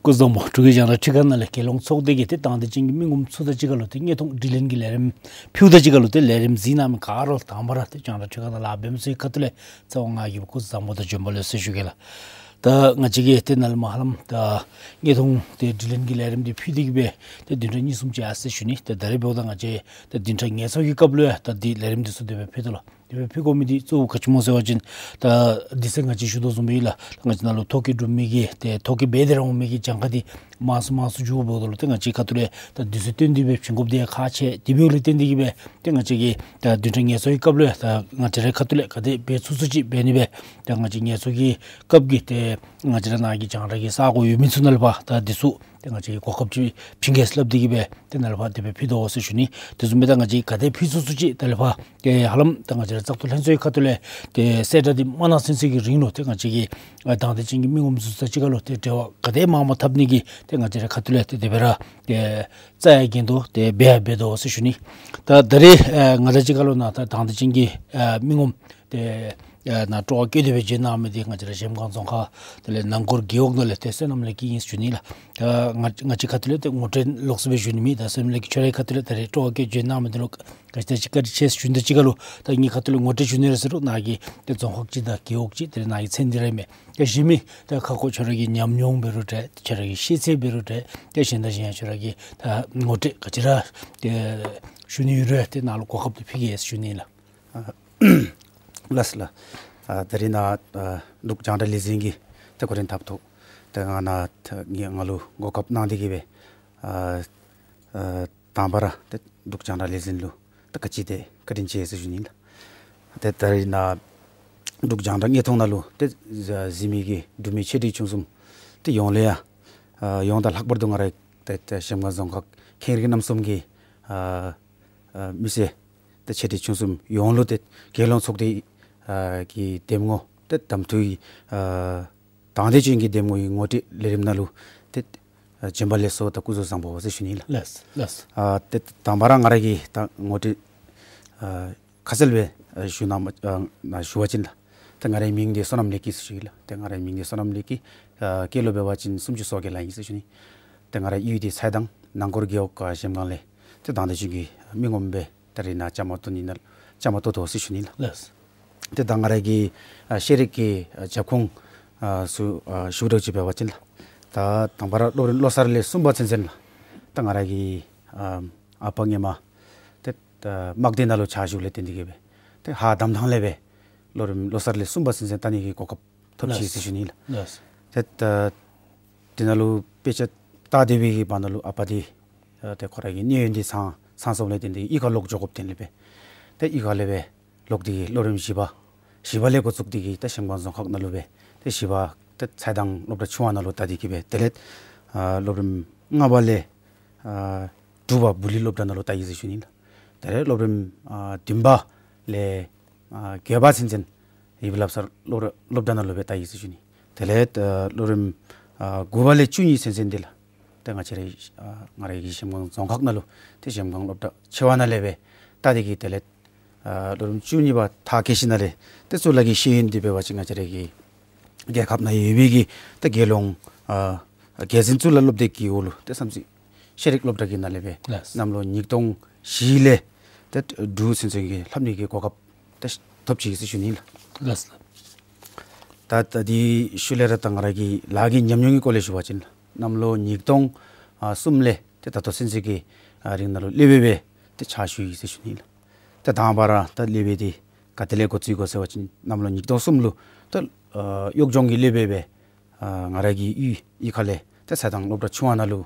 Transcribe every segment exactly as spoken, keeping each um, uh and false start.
སྐུ་གཟུགས་བཟང་པོ། འབྲུག་གི་རྒྱང་བསྒྲགས་ཁྲི་ཁ་ནང་ལས་རྒྱལ་ཡོངས་ཚོགས་སྡེ་གི་ཏེ་དང་འདོད་ཅན་གྱི་མི་ངོམ་ཚུ་དང་གཅིག་ཁར་ལུ་ཏེ་དངོས་མཐོང་དྲི་ལན་གྱི་ལས་རིམ་ཕུལཝ་ད་གཅིག་ཁར་ལུ་ཏེ་ལས་རིམ་གཟིགས་གནང་མི་ག་ར་ལུ་དང་པ་ར་ཏེ་རྒྱང་བསྒྲགས་ཁྲི་ཁ་ནང་ལཱ་འབད་མི་ཚུ་གི་ཁ་ཐུག་ལས་ཚེ་དབང་ང་གིས་སྐུ་གཟུགས་བཟང་པོ་དང་བྱོན་པ་ལེགས་སོ་ཞུ་གེ་ལགས། ད་ང་བཅས་ཀྱིས་ཏེ་ནཱ་ལས་མར་ཧ་ལམ་ད་དངོས་མཐོང་ཏེ་དྲི་ལན་གྱི་ལས་རིམ་འདི་ཕུལ་ཏེ་གི་སྦེ་ཏེ་བདུན་ཕྲག་གཉིས་གསུམ་ཅིག་ཡར་སོ་ཞུ་ནི། ཏེ་ད་རེས་འབདཝ་ད་ང་བཅས་ཏེ་བདུན་ཕྲག་ངལ་གསོ་གི་སྐབས་ལུ་ཡང་ད་འདི་ལས་རིམ་འདི་ཚུ་དེ་སྦེ་ཕུལ་དོ་ལགས། དེ་སྦེ་ཕུལ་དགོ་མི་འདི་གཙོ་བོ་ག་ཅི་སྨོ་ཟེར་བ་ཅིན་ད་འདི་ཚེ་ང་བཅས་ཞུ་དོ་བཟུམ་སྦེ་ལགས། ང་བཅས་ནང་ལུ་ཐོ་བཀོད་གྲུབ་མི་གི་ཏེ་ཐོ་བཀོད་འབད་དེ་ར་འོང་མི་གི་གྱངས་ཁ་འདི་མང་སུ་མང་སུ་འགྱོཝ་འབདཝ་ད་ལུ་ཏེ་ང་བཅས་ཁ་ཐུག་ལས་ད་དུས་ཚོད་བཏོན་ཏེ་སྦེ་བྱིན་དགོཔ་འདི་ཁག་ཆེ། དེ་འབདཝ་ལས་བརྟེན་ཏེ་གི་སྦེ་ཏེ་ང་བཅས་ཀྱིས་ད་བདུན་ཕྲག་ངལ་གསོ་གི་སྐབས་ལུ་ཡང་ད་ང་བཅས་རའི་ཁ་ཐུག་ལས་ག་དེ་འབད་ཚུགས་ཚུགས་ཅིག་འབད་ནི་སྦེ་ད་ང་བཅས་ངལ་གསོ་གི་སྐབས་ཀྱི་ཏེ་ང་བཅས་ར་ནཱ་གི་རྒྱང་བསྒྲགས་ཀྱི་ས་གོ་ཡོད་མི་ཚུ་ནང་ལས་ཕར་ད་འདི་ཚུ་ཏེ་ང་བཅས་ཀྱིས་གོ་སྐབས་ཅིག་བྱིན་གེ་ཟེར་སླབ་སྟེ་གི་སྦེ་ཏེ་ནཱ་ལས་ཕར་དེ་སྦེ་ཕུལ་དོ་ཟེར་ཞུ་ནི། དེ་བཟུམ་སྦེ་ད་ང་བཅས་ག་དེ་ཕུལ་ཚུགས་ཚུགས་ཅིག་ད་ལས་ཕར་ཏེ་ཧ་ལམ་ད་ང་བཅས་ར་བཙག་འཐུ་ལྷན་ཚོགས་ཀྱི་ཁ་ཐུག་ལས་ཏེ་གསལ་བསྒྲགས་འདི་མ་གནང་ཚུན་ཚོད་ཀྱི་རིང་ལུ་ཏེ་ང་བཅས་ཀྱིས་ཨ་དང་འདོད་ཅན་གྱི་མི་ངོམ་ཚུ་དང་གཅིག་ཁར་ལུ་ཏེ་འབྲེལ་བ་ག་དེ་མང་མང་འཐབ་ནི་གི་ཏེ་ང་བཅས་རའི་ཁ་ཐུག་ལས་ཏེ་དེ་སྦེ་ར་ཏེ་རྩ་ཡ་འགེངས་དོ། ཏེ་འབད་ཡང་འབད་དོ་ཟེར་ཞུ་ནི། ད་ད་རེས་ཨ་ང་དང་གཅིག་ཁར་ལུ་ནཱ་ད་དང་འདོད་ཅན་གྱི་ཨ་མི་ངོམ་ཏེ་ཨ་ནཱ་སྤྲོ་བ་བསྐྱེད་དེ་སྦེ་བྱོན་གནང་མི་འདི་ང་བཅས་ར་གཞལམ་སྒང་རྫོང་ཁག་དེ་ལས་ནང་འཁོར་རྒེད་འོག་ནང་ལས་ཏེ་བསོད་ནམས་ལེགས་སྐྱིད་ཨིན་ཟེར་ཞུ་ནི་ལགས། ད་ང་ང་བཅས་ཁ་ཐུག་ལས་ཏེ་ངོ་སྤྲོད་ལོག་སུ་སྦེ་ཞུ་ནི་མེད། ད་བསོད་ནམས་ལེགས་སྐྱིད་ཁྱོད་རའི་ཁ་ཐུག་ལས་ད་རེས་སྤྲོ་བ་བསྐྱེད་བྱོན་གནང་མི་འདི་ལུ་ག་ཅི་ད་ཅིག་བཀའ་དྲིན་ཆེ་ཟེར་ཞུ་ནི་དང་གཅིག་ཁར་ལུ་ད་ངེའི་ཁ་ཐུག་ལས་ངོ་སྤྲོད་ཞུ་ནི་རེ་ཟེར་རུང་ནཱ་གི་ཏེ་རྫོང་ཁག་ཅིག་དང་རྒེད་འོག་ཅིག་དེ་ལས་ནཱ་གི་མཚན་འདི་ར་མེད། ཏེ་གཞན་མི་ད་ཁ་སྐོང་ཁྱོད་ར་གི་ཉམས་མྱོང་འབད་རུང་འདྲ། ཁྱོད་ར་གི་ཤེས་ཚད་འབད་རུང་འདྲ། ཏེ་གཞན་དང་གཞན་ཡང་ཁྱོད་ར་གི་ད་ངོ་སྤྲོད་ག་ཅི་ར་ཏེ་ཞུ་ནི་ཡོད་རུང་ཏེ་ནཱ་ལུ་གོ་སྐབས་འདི་ཕུལ་གེ་ཟེར་ཞུ་ནི་ལགས། ཨ་ལགས་སོ་ལགས། ཨ་ད་རིས་ནཱ་ཨ་འབྲུག་རྒྱང་བསྒྲགས་ལས་འཛིན་གྱི་ཏེ་གོ་རིམ་འཐབ་ཐོག་ཏེ་ང་ནཱ་ཏེ་ང་ལུ་གོ་སྐབས་གནང་སྟེ་གི་སྦེ་ཨ་ཨ་དང་པ་ར་ཏེ་འབྲུག་རྒྱང་བསྒྲགས་ལས་འཛིན་ལུ་ཏེ་ག་ཅི་ཏེ་བཀའ་དྲིན་ཆེ་ཟེར་ཞུ་ནི་ལགས། ཏེ་ད་རིས་ནཱ་འབྲུག་རྒྱང་བསྒྲགས་དངོས་མཐོང་ནང་ལུ་ཏེ་གཟིགས་མི་གི་འབྲུག་མི་ཆེ་འབྲིང་ཆུང་གསུམ་ཏེ་ཡོངས་ལུ་ཡང་ཨ་ཡོངས་དང་ལྷག་པར་དུ་ང་རའི་ཏེ་ཏེ་གཞལམ་སྒང་རྫོང་ཁག་ཁེངས་རིགས་རྣམ་གསུམ་གྱི་ཨ་ཨ་མི་སེར་ཏེ་ཆེ་འབྲིང་ཆུང་གསུམ་ཡོངས་ལུ་ཏེ་རྒྱལ་ཡོངས་ཚོགས་སྡེ་ཨ་གི་འདེམས་ངོ་ཏེ་གདམ་འཐུའི་ཨ་དང་འདོད་ཅན་གྱི་འདེམས་ངོ་ཡི་ངོ་སྤྲོད་ལས་རིམ་ནང་ལུ་ཏེ་ཨ་བྱོན་པ་ལེགས་སོ་དང་སྐུ་གཟུགས་བཟང་པོ་ཟེར་ཞུ་ནི་ལགས། ལགས་ལགས། ཨ་ཏེ་དང་པ་ར་ང་ར་གི་ད་ངོ་སྤྲོད་ཨ་ཁ་གསལ་སྦེ་ཨ་ཞུ་ནི་ཨ་ཞུ་བ་ཅིན་ལགས། ཏེ་ང་རའི་མིང་འདི་བསོད་ནམས་ལེགས་སྐྱིད་ཟེར་ཞུ་གེ་ལགས། ཏེ་ང་རའི་མིང་འདི་བསོད་ནམས་ལེགས་སྐྱིད། ཨ་སྐྱེས་ལོ་འབད་བ་ཅིན་སུམ་ཅུ་སོ་བརྒྱད་ལང་ཡི་ཟེར་ཞུ་ནི། ཏེ་ང་རའི་གཡུས་འདི་ཚེ་དང་ནང་འཁོར་རྒེད་འོག་གཞལམ་སྒང་ལས་ཏེ་དང་འདོད་ཅན་གྱི་མི་ངོམ་སྦེ་ད་རིས་ནཱ་བཅའ་མར་གཏོགས་ནི་ནང་བཅའ་མར་གཏོགས་དོ་ཟེར་ཞུ་ནི་ལགས། ལགས། ཏེ་ད་ང་ར་གི་ཨ་ཤེས་རིག་གི་ཨ་རྒྱབ་ཁུངས་ཨ་ཚུ་ཨ་ཞུ་དོ་ཅིག་འབད་བ་ཅིན་ལགས། ད་དང་པ་ར་སློབ་རིམ་བློ་གསར་ལས་གསུམ་པ་ཚུན་ཚོད་ལགས། ད་ང་ར་གི་ཨ་ཨ་པ་སྔོན་མ་ཏེ་ད་དམག་སྡེ་ནང་ལུ་ཕྱག་ཞུ་ལས་བརྟེན་ཏེ་གི་སྦེ་ཏེ་ཧཱ་དམ་ཐང་ལས་སྦེ་སློབ་རིམ་བློ་གསར་ལས་གསུམ་པ་ཚུན་ཚོད་ལྟ་ནི་གི་གོ་སྐབས་ཐོབ་ཅི་ཟེར་ཞུ་ནི་ལགས། ལགས། ཏེ་ད་དེ་ནང་ལུ་དཔེ་ཆ་ལྟ་སྡོད་པའི་གི་བར་ན་ལུ་ཨ་པ་འདི་ཨ་ཏེ་ཁོ་ར་གི་གནས་ཡུན་འདི་ཚང་ཚང་སོངམ་ལས་བརྟེན་ཏེ་གཡུས་ཁར་ལོག་འགྱོ་དགོཔ་ཐོན་ལས་སྦེ་ཏེ་གཡུས་ཁ་ལས་སྦེ་ལོག་སྟེ་གི་སློབ་རིམ་བཞི་པ་བཞི་པ་ལས་འགོ་བཙུགས་ཏེ་གི་ད་གཞལམ་སྒང་རྫོང་ཁག་ནང་ལུ་སྦེ་ཏེ་བཞི་པ་ཏེ་ཚེ་དང་སློབ་གྲྭ་ཆུང་བ་ནང་ལུ་ལྟ་སྟེ་གི་སྦེ་དེ་ལས་ཨ་སློབ་རིམ་ལྔ་པ་ལས་ཨ་དྲུག་པ་བུ་ལི་སློབ་གྲྭ་ནང་ལུ་ལྟ་ཡི་ཟེར་ཞུ་ནི་ལགས། དེ་ལས་སློབ་རིམ་ཨ་བདུན་པ་ལས་ཨ་བརྒྱད་པ་ཚུན་ཚོད་ཡིད་བློ་གསར་སློབ་གྲྭ་སློབ་གྲྭ་ནང་ལུ་སྦེ་ལྟ་ཡི་ཟེར་ཞུ་ནི། དེ་ལས་ཨ་སློབ་རིམ་ཨ་དགུ་པ་ལས་བཅུ་གཉིས་ཚུན་ཚོད་འདི་ལགས། ཏེ་ང་བཅས་རའི་ཨ་ང་རའི་གི་གཞལམ་སྒང་རྫོང་ཁག་ནང་ལུ་ཏེ་གཞལམ་སྒང་སློབ་གྲྭ་ཆེ་བ་ནང་ལས་སྦེ་ལྟ་སྟེ་གི་དེ་ལས་ཨ་སློབ་རིམ་བཅུ་གཉིས་པ་མཐར་འཁྱོལ་ཞིནམ་ལས་ཏེ་གཙུག་ལག་གི་ཤེས་ཡོན་འདི་འབད་བ་ཅིན་ང་བཅས་རའི་གི་རྒྱལ་ཁབ་ནང་ཡོད་པའི་གི་ཏེ་རྒྱལ་ཡོངས་ཨ་རྒྱལ་འཛིན་གཙུག་ལག་སློབ་སྡེ་གི་འོག་ལུ་ཏེ་བསམ་རྩེ་ཤེས་རིག་སློབ་གྲྭ་གི་ནང་ལས་སྦེ་ལགས། གནམ་ལོ་ཉིས་སྟོང་བཞི་ལས་ཏེ་དྲུག་ཚུན་ཚོད་ཀྱི་ལྷབ་ནི་གི་གོ་སྐབས་ཏེ་ཐོབ་ཅི་ཟེར་ཞུ་ནི་ལགས། ལགས། ད་ད་འདི་ཤུལ་ལས་ར་ད་ང་ར་གི་ལཱ་གི་ཉམས་མྱོང་གི་སྐོར་ལས་ཞུ་བ་ཅིན་གནམ་ལོ་ཉིས་སྟོང་ཨ་གསུམ་ལས་ཏེ་ད་ལྟོ་ཚུན་ཚོད་ཀྱི་ཨ་རིང་ནང་ལུ་སློབ་དཔོན་སྦེ་ཏེ་ཕྱག་ཞུ་ཡི་ཟེར་ཞུ་ནི་ལགས། ཏེ་དང་པ་ར་ད་སློབ་དཔོན་འདི་ག་ཏེ་ལས་འགོ་བཙུགས་ཡི་གོ་ཟེར་བ་ཅིན་གནམ་ལོ་ཉིས་སྟོང་གསུམ་ལུ་ད་ཨ་གཡོག་སྦྱོང་གི་སློབ་དཔོན་སྦེ་ཨ་ང་ར་གི་གཡུས་གཡུས་ཁ་ལས་ཏེ་ཚེ་དང་སློབ་གྲྭ་ཆུང་བ་ནང་ལུ་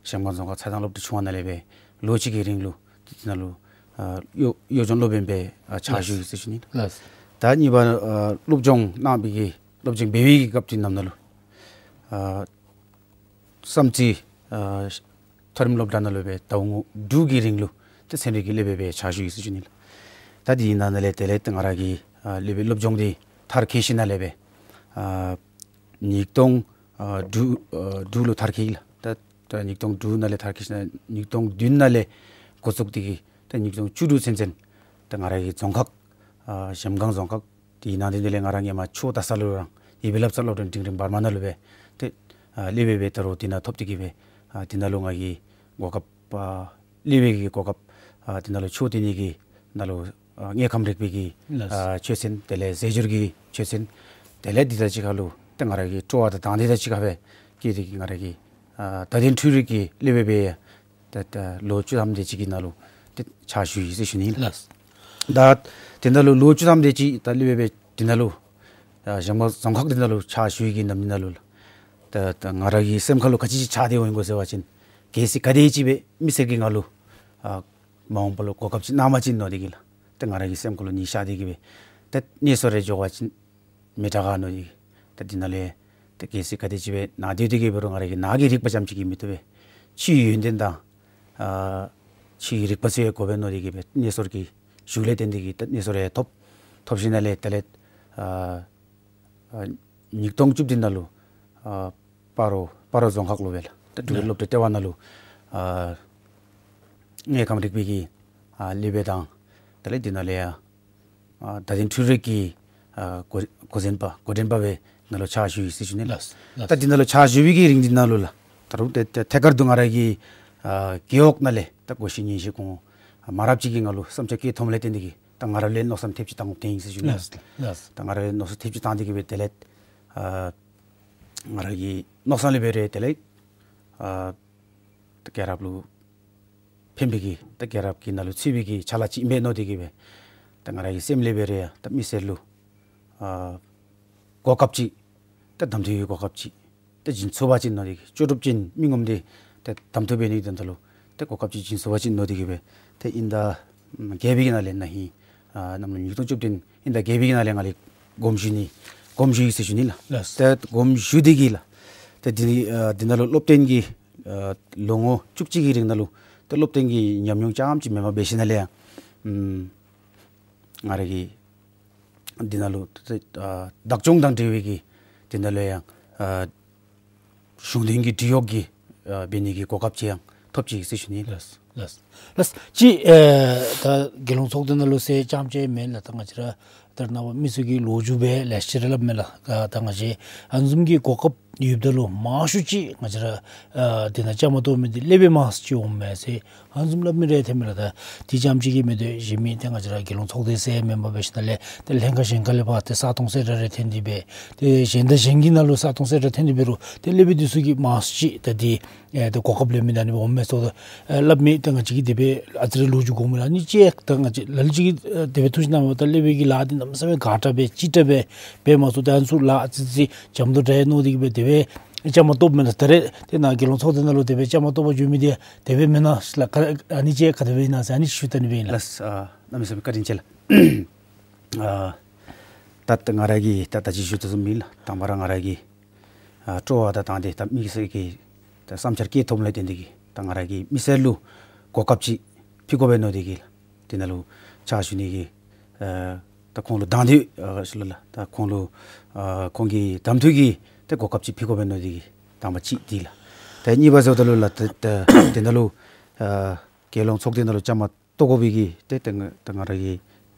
གཞལམ་སྒང་རྫོང་ཁག་ཚེ་དང་སློབ་གྲྭ་ཆུང་བ་ནང་ལས་སྦེ་ལོ་གཅིག་གི་རིང་ལུ་ཏེ་དེ་ནང་ལུ་ཨ་གཡོག་གཡོག་སྦྱོང་སློབ་དཔོན་སྦེ་ཨ་ཕྱག་ཞུ་ཡི་ཟེར་ཞུ་ནི། ལགས། ད་གཉིས་པ་ཨ་སློབ་སྦྱོང་གནང་བའི་གི་སློབ་སྦྱོང་འབད་བའི་གི་སྐབས་དེ་ནང་ན་ལུ་ཨ་བསམ་རྩེ་ཨ་མཐོ་རིམ་སློབ་གྲྭ་ནང་ལུ་སྦེ་ཟླཝ་ངོ་དྲུག་གི་རིང་ལུ་ཏེ་ཚན་རིག་གི་སློབ་དཔོན་སྦེ་ཕྱག་ཞུ་ཡི་ཟེར་ཞུ་ནི་ལགས། ད་དེ་ནང་ན་ལས་དེ་ལས་ཏེ་ང་ར་གི་ཨ་སློབ་དཔོན་སློབ་སྦྱོང་འདི་མཐར་འཁྱོལ་ཞིནམ་ལས་སྦེ་ཨ་ཉིས་སྟོང་ཨ་དྲུག་ཨ་དྲུག་ལུ་མཐར་འཁྱོལ་ལགས། ད་ད་ཉིས་སྟོང་དྲུག་ནང་ལས་མཐར་འཁྱོལ་ཞིནམ་ཉིས་སྟོང་བདུན་ནང་ལས་འགོ་བཙུགས་ཏེ་གི་ད་ཉིས་སྟོང་བཅུ་དྲུག་ཚུན་ཚོད་ད་ང་ར་གི་རྫོང་ཁག་ཨ་གཞལམ་སྒང་རྫོང་ཁག་དེ་ནང་དེ་ལས་ང་ར་སྔོན་མ་ཆོས་ལྟ་ས་ལུ་རང་ཡིད་བློ་གསར་སློབ་གྲྭ་འབྲིང་རིམ་བར་མ་ནང་ལུ་སྦེ་ཏེ་ ཨ་སློབ་དཔོན་སྦེ་ད་རུང་འདི་ནང་ཐོབ་སྟེ་གི་སྦེ་ཨ་འདི་ནང་ལུ་ང་གིས་གོ་སྐབས་ཨ་སློབ་དཔོན་གྱི་གོ་སྐབས་ཨ་འདི་ནང་ལུ་ཕྱོགས་སྟོན་ནི་གི་ནང་ལུ་ཨ་དངོས་ཁམས་རིག་པའི་གི་ལགས། ཨ་ཆོས་ཚན་དེ་ལས་ཟས་སྦྱོར་གྱི་ཆོས་ཚན་དེ་ལས་འདི་དང་གཅིག་ཁར་ལུ་ཏེ་ང་ར་གི་སྤྲོ་བ་དང་དང་འདོད་དང་གཅིག་ཁར་སྦེ་བསྐྱེད་དེ་གི་ང་ར་གི་ཨ་དད་ལྡན་འཕྲུལ་རིག་གི་སློབ་དཔོན་སྦེ་ད་ད་ལོ་བཅུ་ཐམ་དེ་ཅིག་གི་ནང་ལུ་ཏེ་ཕྱག་ཞུ་ཡི་ཟེར་ཞུ་ནི་ལགས། ད་དེ་ནང་ལུ་ལོ་བཅུ་ཐམ་དེ་ཅིག་ད་སློབ་དཔོན་སྦེ་དེ་ནང་ལུ་ཨ་གཞང་མ་རྫོང་ཁག་དེ་ནང་ལུ་ཕྱག་ཞུ་ཡི་གི་ནམ་དེ་ནང་ལུ་ད་ད་ང་ར་གི་སེམས་ཁར་ལུ་ག་ཅི་ཅིག་ཆགས་ཏེ་འོང་ཡི་གོ་ཟེར་བ་ཅིན་གལ་སྲིད་ག་དེ་ཅིག་སྦེ་མི་སེར་གྱིས་ང་ལུ་ཨ་མ་འོངས་པ་ལུ་གོ་སྐབས་ཅིག་གནང་བ་ཅིན་མནོ་སྟེ་གི་ལགས། ད་ང་ར་གི་སེམས་ཁར་ལུ་ནི་ཤར་ཏེ་གི་སྦེ་ད་གནས་ཚུལ་རེ་འགྱོ་བ་ཅིན་མི་དྲག་ག་མནོ་སྟེ་ད་འདི་ནང་ལས་ད་གལ་སྲིད་ག་དེ་ཅིག་སྦེ་ནཱ་སྡོད་དེ་གི་འབད་རུང་ང་ར་གིས་ནཱ་གི་རིག་པ་ཙམ་ཅིག་གིས་མི་བཏུབ་པས། ཕྱིའི་ཡོན་ཏན་དང་ཨ་ཕྱིའི་རིག་པ་ཚུ་ཡང་དགོ་པས་མནོ་སྟེ་གི་སྦེ་གནས་ཚུལ་གྱི་ཞུགས་ལས་བརྟེན་ཏེ་གི་ད་གནས་ཚུལ་རེ་ཐོབ། ཐོབ་ཞིནམ་ལས་དེ་ལས་ཨ་ཨ་ཉིས་སྟོང་བཅུ་བདུན་ནང་ལུ་ཨ་སྤ་རོ་སྤ་རོ་རྫོང་ཁག་ལུ་སྦེ་ལགས། ད་འབྲུག་རྒྱལ་སློབ་གྲྭ་ལྟེ་བ་ནང་ལུ་ཨ་དངོས་ཁམས་རིག་པའི་གི་ཨ་སློབ་དཔོན་དང་དེ་ལས་འདི་ནང་ལས་ཡང་ཨ་དད་ལྡན་འཕྲུལ་རིག་གི་ཨ་འགོ་འགོ་འཛིན་པ་འགོ་འདྲེན་པ་སྦེ་ནཱ་ལུ་ཕྱག་ཞུ་ཡི་ཟེར་ཞུ་ནི་ལགས། ལགས། ད་འདི་ནང་ལུ་ཕྱག་ཞུ་བའི་གི་རིང་འདི་ནང་ལུ་ལགས། ད་རུང་ཏེ་ཏེ་ཐད་ཀར་དུ་ང་ར་གི་ཨ་རྒེད་འོག་ནང་ལས་ད་གོ་ཤེས་ཉན་ཤེས་གོང་མ་རབས་ཅིག་གིས་ང་ལུ་བསམ་འཆར་བཀོད་ཐོནམ་ལས་བརྟེན་ཏེ་གི་ད་ང་ར་ལས་མནོ་བསམ་ཐེབས་ཅིག་བཏང་དགོཔ་ཐོན་ཡི་ཟེར་ཞུ་ནི། ལགས་ལགས། ད་ང་ར་ལས་མནོ་བསམ་ཐེབས་ཅིག་བཏང་སྟེ་གི་སྦེ་དེ་ལས་ཨ་ང་ར་གི་མནོ་བསམ་ལས་འབད་རུང་དེ་ལས་ཨ་ད་རྒྱལ་རབས་ལུ་ཕན་པའི་གི་ད་རྒྱལ་རབས་ཀྱི་ནང་ལུ་ཚུད་པའི་གི་ཅ་ལ་ཅིག་ཨིན་པས་མནོ་སྟེ་གི་སྦེ་ད་ང་ར་གི་སེམས་ལས་འབད་རུང་ཡང་ད་མི་སེར་ལུ་ཨ་གོ་སྐབས་ཅིག་ད་གདམ་འཐུའི་གོ་སྐབས་ཅིག་ད་བྱིན་ཚུགས་པ་ཅིན་མནོ་སྟེ་གི་ལྕོགས་གྲུབ་ཅན་མི་ངོམ་དེ་ད་གདམ་འཐུ་འབད་ནི་དོན་དག་ལུ་ད་གོ་སྐབས་ཅིག་བྱིན་ཚུགས་པ་ཅིན་མནོ་སྟེ་གི་སྦེ་ད་དབྱིན་ཟླ་བརྒྱད་པའི་གི་ནང་ལས་ན་ཧིང་ཨ་གནམ་ལོ་ཉིས་སྟོང་བཅུ་བདུན་དབྱིན་ཟླ་བརྒྱད་པའི་གི་ནང་ལས་ང་ལས་དགོངསམ་ཞུ་ནི་དགོངསམ་ཞུ་ཡི་ཟེར་ཞུ་ནི་ལགས། ལགས། ད་དགོངསམ་ཞུ་སྟེ་གི་ལགས། ད་འདི་ནི་ཨ་འདི་ནང་ལུ་སློབ་སྟོན་གྱི་ཨ་ལོ་ངོ་བཅུ་གཅིག་གི་རིང་ནང་ལུ་ད་སློབ་སྟོན་གྱི་ཉམས་མྱོང་རྐྱངམ་ཅིག་མེནམ་འབད་ཞིནམ་ལས་ཡང་ཨམ་ང་ར་གིས་འདི་ནང་ལུ་ད་ཨ་བདག་སྐྱོང་དང་འབྲེལ་བའི་གི་འདི་ནང་ལུ་ཡང་ཨ་གཞུང་དོན་གྱི་འབྲེལ་ཡོད་ཀྱི་ཨ་འབད་ནི་གི་གོ་སྐབས་ཅིག་ཡང་ཐོབ་ཅི་ཟེར་ཞུ་ནི། ལགས་ལགས། ལགས། ཅིག་ཨེ་ད་རྒྱལ་ཡོངས་ཚོགས་སྡེ་ནང་ལུ་ཟེར་རྐྱངམ་ཅིག་མེན་ལགས། ད་ང་བཅས་ར་ད་རེས་ནངས་པ་མི་ཚུ་གིས་ལོ་རྒྱུས་སྦེ་ལེ་ཤ་ར་སླབ་མས་ལགས། ཨ་ད་ང་བཅས་ཨ་ནི་བཟུམ་གྱི་གོ་སྐབས་ཡོདཔ་ད་ལུ་མང་ཤོས་ཅིག་ང་བཅས་ར་ཨ་འདི་ནང་བཅའ་མར་གཏོགས་མི་འདི་སློབ་དཔོན་མང་སུ་ཅིག་འོངམ་མས་ཟེར་ཨ་ནི་བཟུམ་སླབ་མི་རེ་ཐོན་མས་ལགས། ད་འདི་རྐྱངམ་ཅིག་གིས་མི་སྡོད། གཞན་མི་ཏེ་ང་བཅས་ར་རྒྱལ་ཡོངས་ཚོགས་སྡེ་ཟེར་མེན་པར་འབད་ཞིནམ་ལས་ཏེ་ལྷན་ཁག་གཞན་ཁ་ལས་ཕར་ཏེ་ས་སྟོང་གསལ་བསྒྲགས་རེ་ཐོན་ཏེ་སྦེ་ཏེ་གཞན་དང་གཞན་གྱི་ནང་ལུ་ས་སྟོང་གསལ་བསྒྲགས་ཐོན་ཏེ་འབད་རུང་ཏེ་སློབ་དཔོན་འདི་ཚུ་གིས་མང་སུ་ཅིག་ད་འདི་ཨེ་ཏེ་གོ་སྐབས་ལེན་མི་ད་ཨ་ནི་འོངམ་མས་ཟེར་ད་ཨེ་སླབ་མས། ཏེ་ང་བཅས་ཀྱིས་དེ་སྦེ་ཨ་ཙི་རེ་ལོ་རྒྱུས་གོ་མི་ལགས། ཨ་ནི་ཅིག་ད་ང་བཅས་ལ་ལུ་ཅིག་གིས་ཨེ་དེ་སྦེ་ཐུགས་བཞེད་གནངམ་ད་སློབ་དཔོན་གྱི་ལཱ་འདི་གནམ་མེད་ས་མེད་དགའ་དྲགས་སྦེ་སྤྱི་དྲགས་སྦེ་འབད་མ་ཚུགས། ད་ཨ་ནི་ཚུ་ལཱ་ཨ་ཙི་ཅིག་འཇམ་ཏོང་ཏོ་འདྲས་མནོ་སྟེ་གི་སྦེ་དེ་སྦེ་བཅའ་མར་གཏོགསཔ་མེན་ན། ད་རེས་ཏེ་ནཱ་རྒྱལ་ཡོངས་ཚོགས་སྡེ་ནང་ལུ་དེ་སྦེ་བཅའ་མར་གཏོགས་པར་འགྱོ་མི་འདི་དེ་སྦེ་མེན་ན་ལགས། ཨ་ནི་ཅིག་ག་དེ་སྦེ་ཨིན་ན་ཟེར་ཨ་ནི་ཞུ་བལྟ་ནི་སྦེ་ཨིན་ལགས། ལགས། ཨ་གནམ་མེད་ས་མེད་བཀའ་དྲིན་ཆེ་ལགས། ཨ་ད་ད་ང་ར་གིས་ད་ད་ཅི་ཞུ་དོ་བཟུམ་ཨིན་ལགས། དང་པ་ར་ང་ར་གི་ཨ་སྤྲོ་བ་དང་དང་འདོད་ད་མི་སེར་གྱི་ད་བསམ་འཆར་བཀོད་ཐོནམ་ལས་བརྟེན་ཏེ་གི་ད་ང་ར་གིས་མི་སེར་ལུ་གོ་སྐབས་ཅིག་ཕུལ་དགོ་པས་མནོ་སྟེ་གི་ལགས། འདི་ནང་ལུ་ཕྱག་ཞུ་ནི་གི་ཨ་ད་ཁོང་ལུ་དང་འདོད་ཨ་ཞུ་ལགས། ད་ཁོང་ལུ་ཨ་ཁོང་གི་གདམ་འཐུ་གི་ད་གོ་སྐབས་ཅིག་ཕུལ་དགོ་པས་མནོ་སྟེ་གི་དང་པ་ཅིག་འདི་ལགས། ད་གཉིས་པ་ཟེརཝ་ད་ལུ་ལགས་ད་ད་འདི་ནང་ལུ་ཨ་རྒྱལ་ཡོངས་ཚོགས་སྡེ་ནང་ལུ་བཅའ་མར་གཏོགས་དགོ་པའི་གི་ཏེ་ཏེ་ང་ཏེ་ང་ར་གི་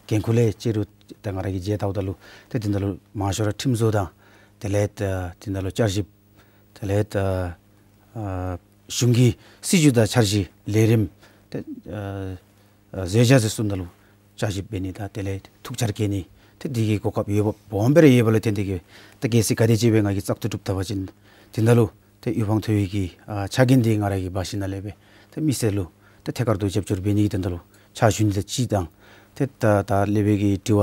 འགན་ཁུར་ལས་ཅིག་རུང་ཏེ་ང་ར་གིས་མཇལཝ་ད་ལུ་ཏེ་འདི་ནང་ལུ་མང་ཤོས་ར་ཁྲིམས་བཟོ་དང་དེ་ལས་ཏེ་འདི་ནང་ལུ་བསྐྱར་ཞིབ་དེ་ལས་ཏེ་ཨ་གཞུང་གི་སྲིད་བྱུས་དང་འཆར་གཞི་ལས་རིམ་ཏེ་ཨ་ཨ་བཟོ་བྱ་ཟེར་ཚུ་ནང་ལུ་བསྐྱར་ཞིབ་འབད་ནི་དང་དེ་ལས་ཐུགས་འཆར་བཀོད་ནི་ཏེ་འདི་གི་གོ་སྐབས་ཡོདཔ་སྦོམ་སྦེ་ར་ཡོདཔ་ལས་བརྟེན་ཏེ་གི་ཏེ་གལ་སྲིད་ག་དེ་ཅིག་སྦེ་ང་གིས་བཙག་འཐུ་གྲུབ་ད་པ་ཅིན་འདི་ནང་ལུ་ཏེ་དབུ་འཕང་མཐོ་བའི་གི་ཨ་ཕྱག་འགན་འདི་ང་ར་གིས་འབག་ཞིནམ་ལས་སྦེ་ཏེ་མི་སེར་ལུ་ཏེ་ཐད་ཀར་དུ་རྒྱབ་སྐྱོར་འབད་ནི་གི་དོན་དག་ལུ་ཕྱག་ཞུ་ནི་དང་གཅིག་དང་ཏེ་ད་ད་སློབ་དཔོན་གྱི་དྲི་བ་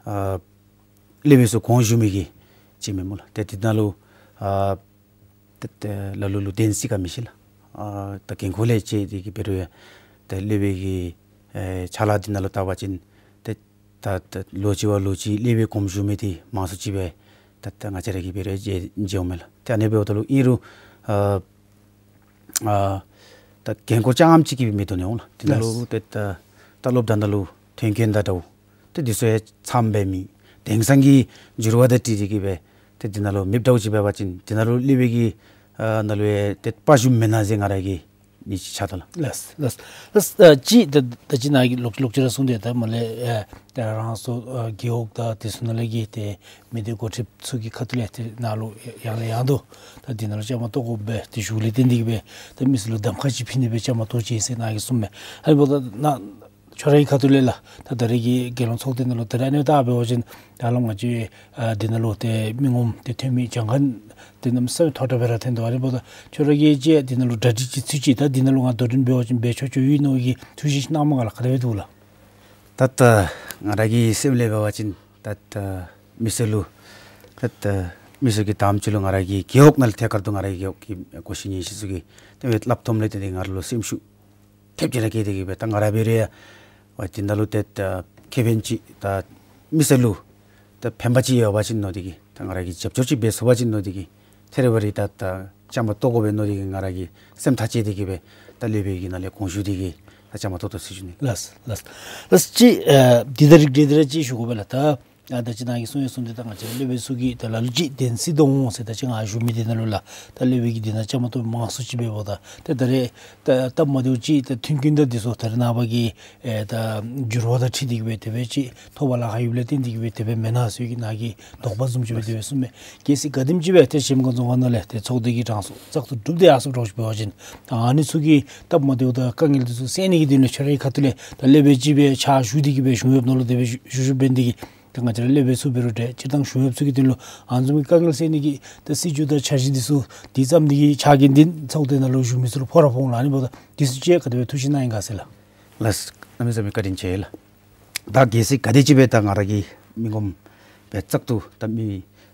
ཨ་སློབ་དཔོན་ཚུ་གོང་ཞུ་མི་གི་ཅིག་མེན་སྨོ་ལགས། ཏེ་འདི་ནང་ལུ་ཨ་ཏེ་ཏེ་ལ་ལུ་ལུ་བདེན་སྲིད་ག་མི་ཤེས་ལགས། ཨ་ད་འགན་ཁུར་ལས་བཅད་དེ་གི་འབད་རུང་ཡང་ཏེ་སློབ་དཔོན་གྱི་ཨེ་ཅ་ལ་འདི་ནང་ལུ་བལྟ་བ་ཅིན་ཏེ་ད་ད་ལོ་གཅིག་བ་ལོ་གཅིག་སློབ་དཔོན་གོངམ་བཞུགས་མི་འདི་མང་སུ་ཅིག་སྦེ་ད་ད་ང་བཅས་ར་གིས་འབད་རུང་མཇལ་མཇལཝ་མས་ལགས། ཏེ་ཨ་ནི་འབདཝ་ད་ལུ་ཨིན་རུང་ཨ་ཨ་ད་འགན་ཁུར་རྐྱངམ་ཅིག་གིས་མི་དོ་ནི་འོང་ལགས། འདི་ནང་ལུ་ལགས། ཏེ་ད་ད་སློབ་གྲྭ་ནང་ལུ་ཐོན་སྐྱེད་དང་འདྲཝ་ཏེ་འདི་ཚུ་ཡང་འཚམས་འབད་མི་དེང་སང་གི་འགྱུར་བ་དང་འཁྲིལ་ཏེ་གི་སྦེ་ཏེ་འདི་ནང་ལུ་མེདཔ་འདྲཝ་ཅིག་འབད་བ་ཅིན་འདི་ནང་ལུ་སློབ་དཔོན་གྱི་ཨ་ནང་ལུ་ཡང་ཏེ་དཔའ་ཞུམ་མེན་ན་ཟེར་ང་ར་གིས་ ནི་ཅིག་ཆགས་ད་ལགས། ལགས་ལགས་ལགས། ཨ་ཅི་ད་ད་ཅི་ནཱ་གི་ལོག་ལོག་ཅི་ར་གསུངས་ཏེ་ད་མ་ལས་ཨ་ད་རང་སོ་ཨ་རྒེད་འོག་དང་དེ་ཚུ་ནང་ལས་ཀྱི་ཏེ་མི་སྡེ་འགོ་ཁྲིདཔ་ཚུ་གི་ཁ་ཐུག་ལས་ཏེ་ནཱ་ལུ་ཡང་ལས་ཡང་དུ་ད་འདི་ནང་ལུ་བཅའ་མར་གཏོགས་དགོ་པས་ཏེ་ཞུཝ་ལས་བརྟེན་ཏེ་གིས་སྦེ་ད་མི་སེར་ལུ་གདམ་ཁ་ཅིག་ཕུལ་ནི་སྦེ་བཅའ་མར་གཏོགས་ཅི་ཟེར་ནཱ་གིས་གསུངམ་མས། ཨ་ནི་འབདཝ་ད་ནཱ་ཁྱོད་རའི་ཁ་ཐུག་ལས་ལགས་ད་ད་རེས་ཀྱི་རྒྱལ་ཡོངས་ཚོགས་སྡེ་ནང་ལུ་ད་རེས་ཨ་ནི་ད་འབད་བ་ཅིན་ད་ལམ་ང་བཅས་ཨ་འདི་ནང་ལུ་ཏེ་མི་ངོམ་ཏེ་འཐུས་མི་གྱངས་ཁ་འདི་གནམ་མེད་ས་མེད་མཐོ་དྲགས་སྦེ་ར་ཐོན་དོ། ཨ་ནི་འབདཝ་ད་ཁྱོད་ར་གིས་ཅིག་འདི་ནང་ལུ་གྲ་སྒྲིག་ཅིག་ཚུད་ཅི་ད་འདི་ནང་ལུ་ང་དོ་འགྲན་འབད་བ་ཅིན་འབད་ཆོག་ཆོག་ཡོད་ནོ་གི་ཐུགས་བཞེད་གནངམ་ག་ལགས། ག་དེ་སྦེ་འདུག་ལགས། ད་ད་ང་ར་གི་སེམས་ལས་འབད་བ་ཅིན་ད་ད་མི་སེར་ལུ་ད་ད་མི་སེར་གྱི་དམ་ཚིག་ལུ་ང་ར་གི་རྒེད་འོག་ནང་ལས་ཐད་ཀར་དུ་ང་ར་གི་རྒེད་འོག་གི་གོ་ཤེས་ཉན་ཤེས་ཚུ་གིས་ཏེ་སླབ་ཐོནམ་ལས་ཏེ་ང་ར་ལུ་སེམས་ཤུགས་ཐེབས་ཅིག་ར་སྐྱེས་ཏེ་གིས་སྦེ་ད་ང་ར་འབད་རུང་ཡང་འདི་ནང་ལུ་ཏེ་ད་ཁེ་ཕན་ཅིག་ད་མི་སེར་ལུ་ད་ཕན་པ་ཅིག་ཡོད་པ་ཅིན་མནོ་སྟེ་གིས་ད་ང་ར་གིས་རྒྱབ་སྐྱོར་ཅིག་འབད་ཚུགས་པ་ཅིན་མནོ་སྟེ་གིས་ཐད་རི་བ་རི་ད་ད་བཅའ་མར་གཏོགས་དགོ་པས་མནོ་སྟེ་གིས་ང་ར་གི་སེམས་ཐག་བཅད་དེ་གིས་སྦེ་ད་སློབ་དཔོན་གྱི་ནང་ལས་དགོངས་ཞུ་སྟེ་གིས་ད་བཅའ་མར་གཏོགས་གཏོགས་ཟེར་ཞུ་ནི། ལགས་ལགས་ལགས། ཅིག་ཨ་འདི་ད་རིགས་འདི་ད་ར་ཅིག་ཞུ་དགོ་པས་ལགས། ད་ཨ་ད་ཅི་ནཱ་གིས་གསུངས་ཡང་གསུངས་ཏེ་ད་ང་བཅས་སློབ་དཔོན་ཚུ་གིས་ད་ལ་ལུ་ཅིག་བདེན་སྲིད་དོ་འོང་ཟེར་ད་ཅི་ང་ཞུ་མི་འདི་ནང་ལུ་ལགས། ད་སློབ་དཔོན་གྱིས་འདི་ནང་བཅའ་མར་གཏོགས་མི་མང་སུ་ཅིག་འབདཝ་ད་ཏེ་ད་རེས་ད་སྟབས་མ་བདེཝ་ཅིག་ད་མཐུན་རྐྱེན་དང་འདི་ཚུ་ད་རེས་ནངས་པ་གི་ཨེ་ད་འགྱུར་བ་དང་འཁྲིལ་ཏེ་གིས་སྦེ་དེ་སྦེ་ཅིག་ཐོབ་པ་ལཱ་ཁག་ཡོདཔ་ལས་བརྟེན་ཏེ་གིས་སྦེ་དེ་སྦེ་མེན་ན་ཟེར་གྱི་ནཱ་གིས་དོགས་པ་བཟུམ་ཅིག་སྦེ་དེ་སྦེ་གསུངམ་མས། གལ་སྲིད་ག་དེམ་ཅིག་སྦེ་ཏེ་གཞལམ་སྒང་རྫོང་ཁག་ནང་ལས་ཏེ་ཚོགས་སྡེ་གི་གྲངས་སུ་བཙག་འཐུ་གྲུབ་སྟེ་ཡར་སོངམ་འདྲཝ་ཅིག་འབད་བ་ཅིན་ད་ཨ་ནི་ཚུ་གི་སྟབས་མ་བདེཝ་དང་དཀའ་ངལ་འདི་ཚུ་སེལ་ནི་གི་དོན་ལས་ཁྱོད་རའི་ཁ་ཐུག་ལས་ད་སློབ་དཔོན་ཅིག་སྦེ་ཕྱག་ཞུ་སྟེ་གིས་སྦེ་གཞུང་གཡོགཔ་ནང་ལུ་དེ་སྦེ་ཞུ་ཞུ་ཞུ་འབད་ནི་འདི་གིས་ད་ང་བཅས་ར་སློབ་དཔོན་ཚུ་འབད་རུང་འདྲ་སྤྱིར་བཏང་གཞུང་གཡོགཔ་ཚུ་གི་དོན་ལུ་ཨ་ནི་བཟུམ་གྱི་དཀའ་ངལ་སེལ་ནི་གི་ད་སྲིད་བྱུས་དང་འཆར་གཞི་འདི་ཚུ་འདི་བརྩམ་ནི་གི་ཕྱག་འགན་འདི་ཚོགས་སྡེ་ནང་ལུ་བཞུགས་མི་ཚུ་ལུ་ཕོག་ར་ཕོག་འོང་ལགས། ཨ་ནི་འབདཝ་ད་འདི་ཚུ་ཅིག་ག་དེ་སྦེ་ཐུགས་བཞེད་གནང་ཡི་ག་ཟེར་ལགས། ལགས་གནམ་མེད་ས་མེད་བཀའ་དྲིན་ཆེ་ལགས། ད་གལ་སྲིད་ག་དེ་ཅིག་སྦེ་ད་ང་ར་གི་མི་ངོམ་སྦེ་བཙག་འཐུ་ད་མི་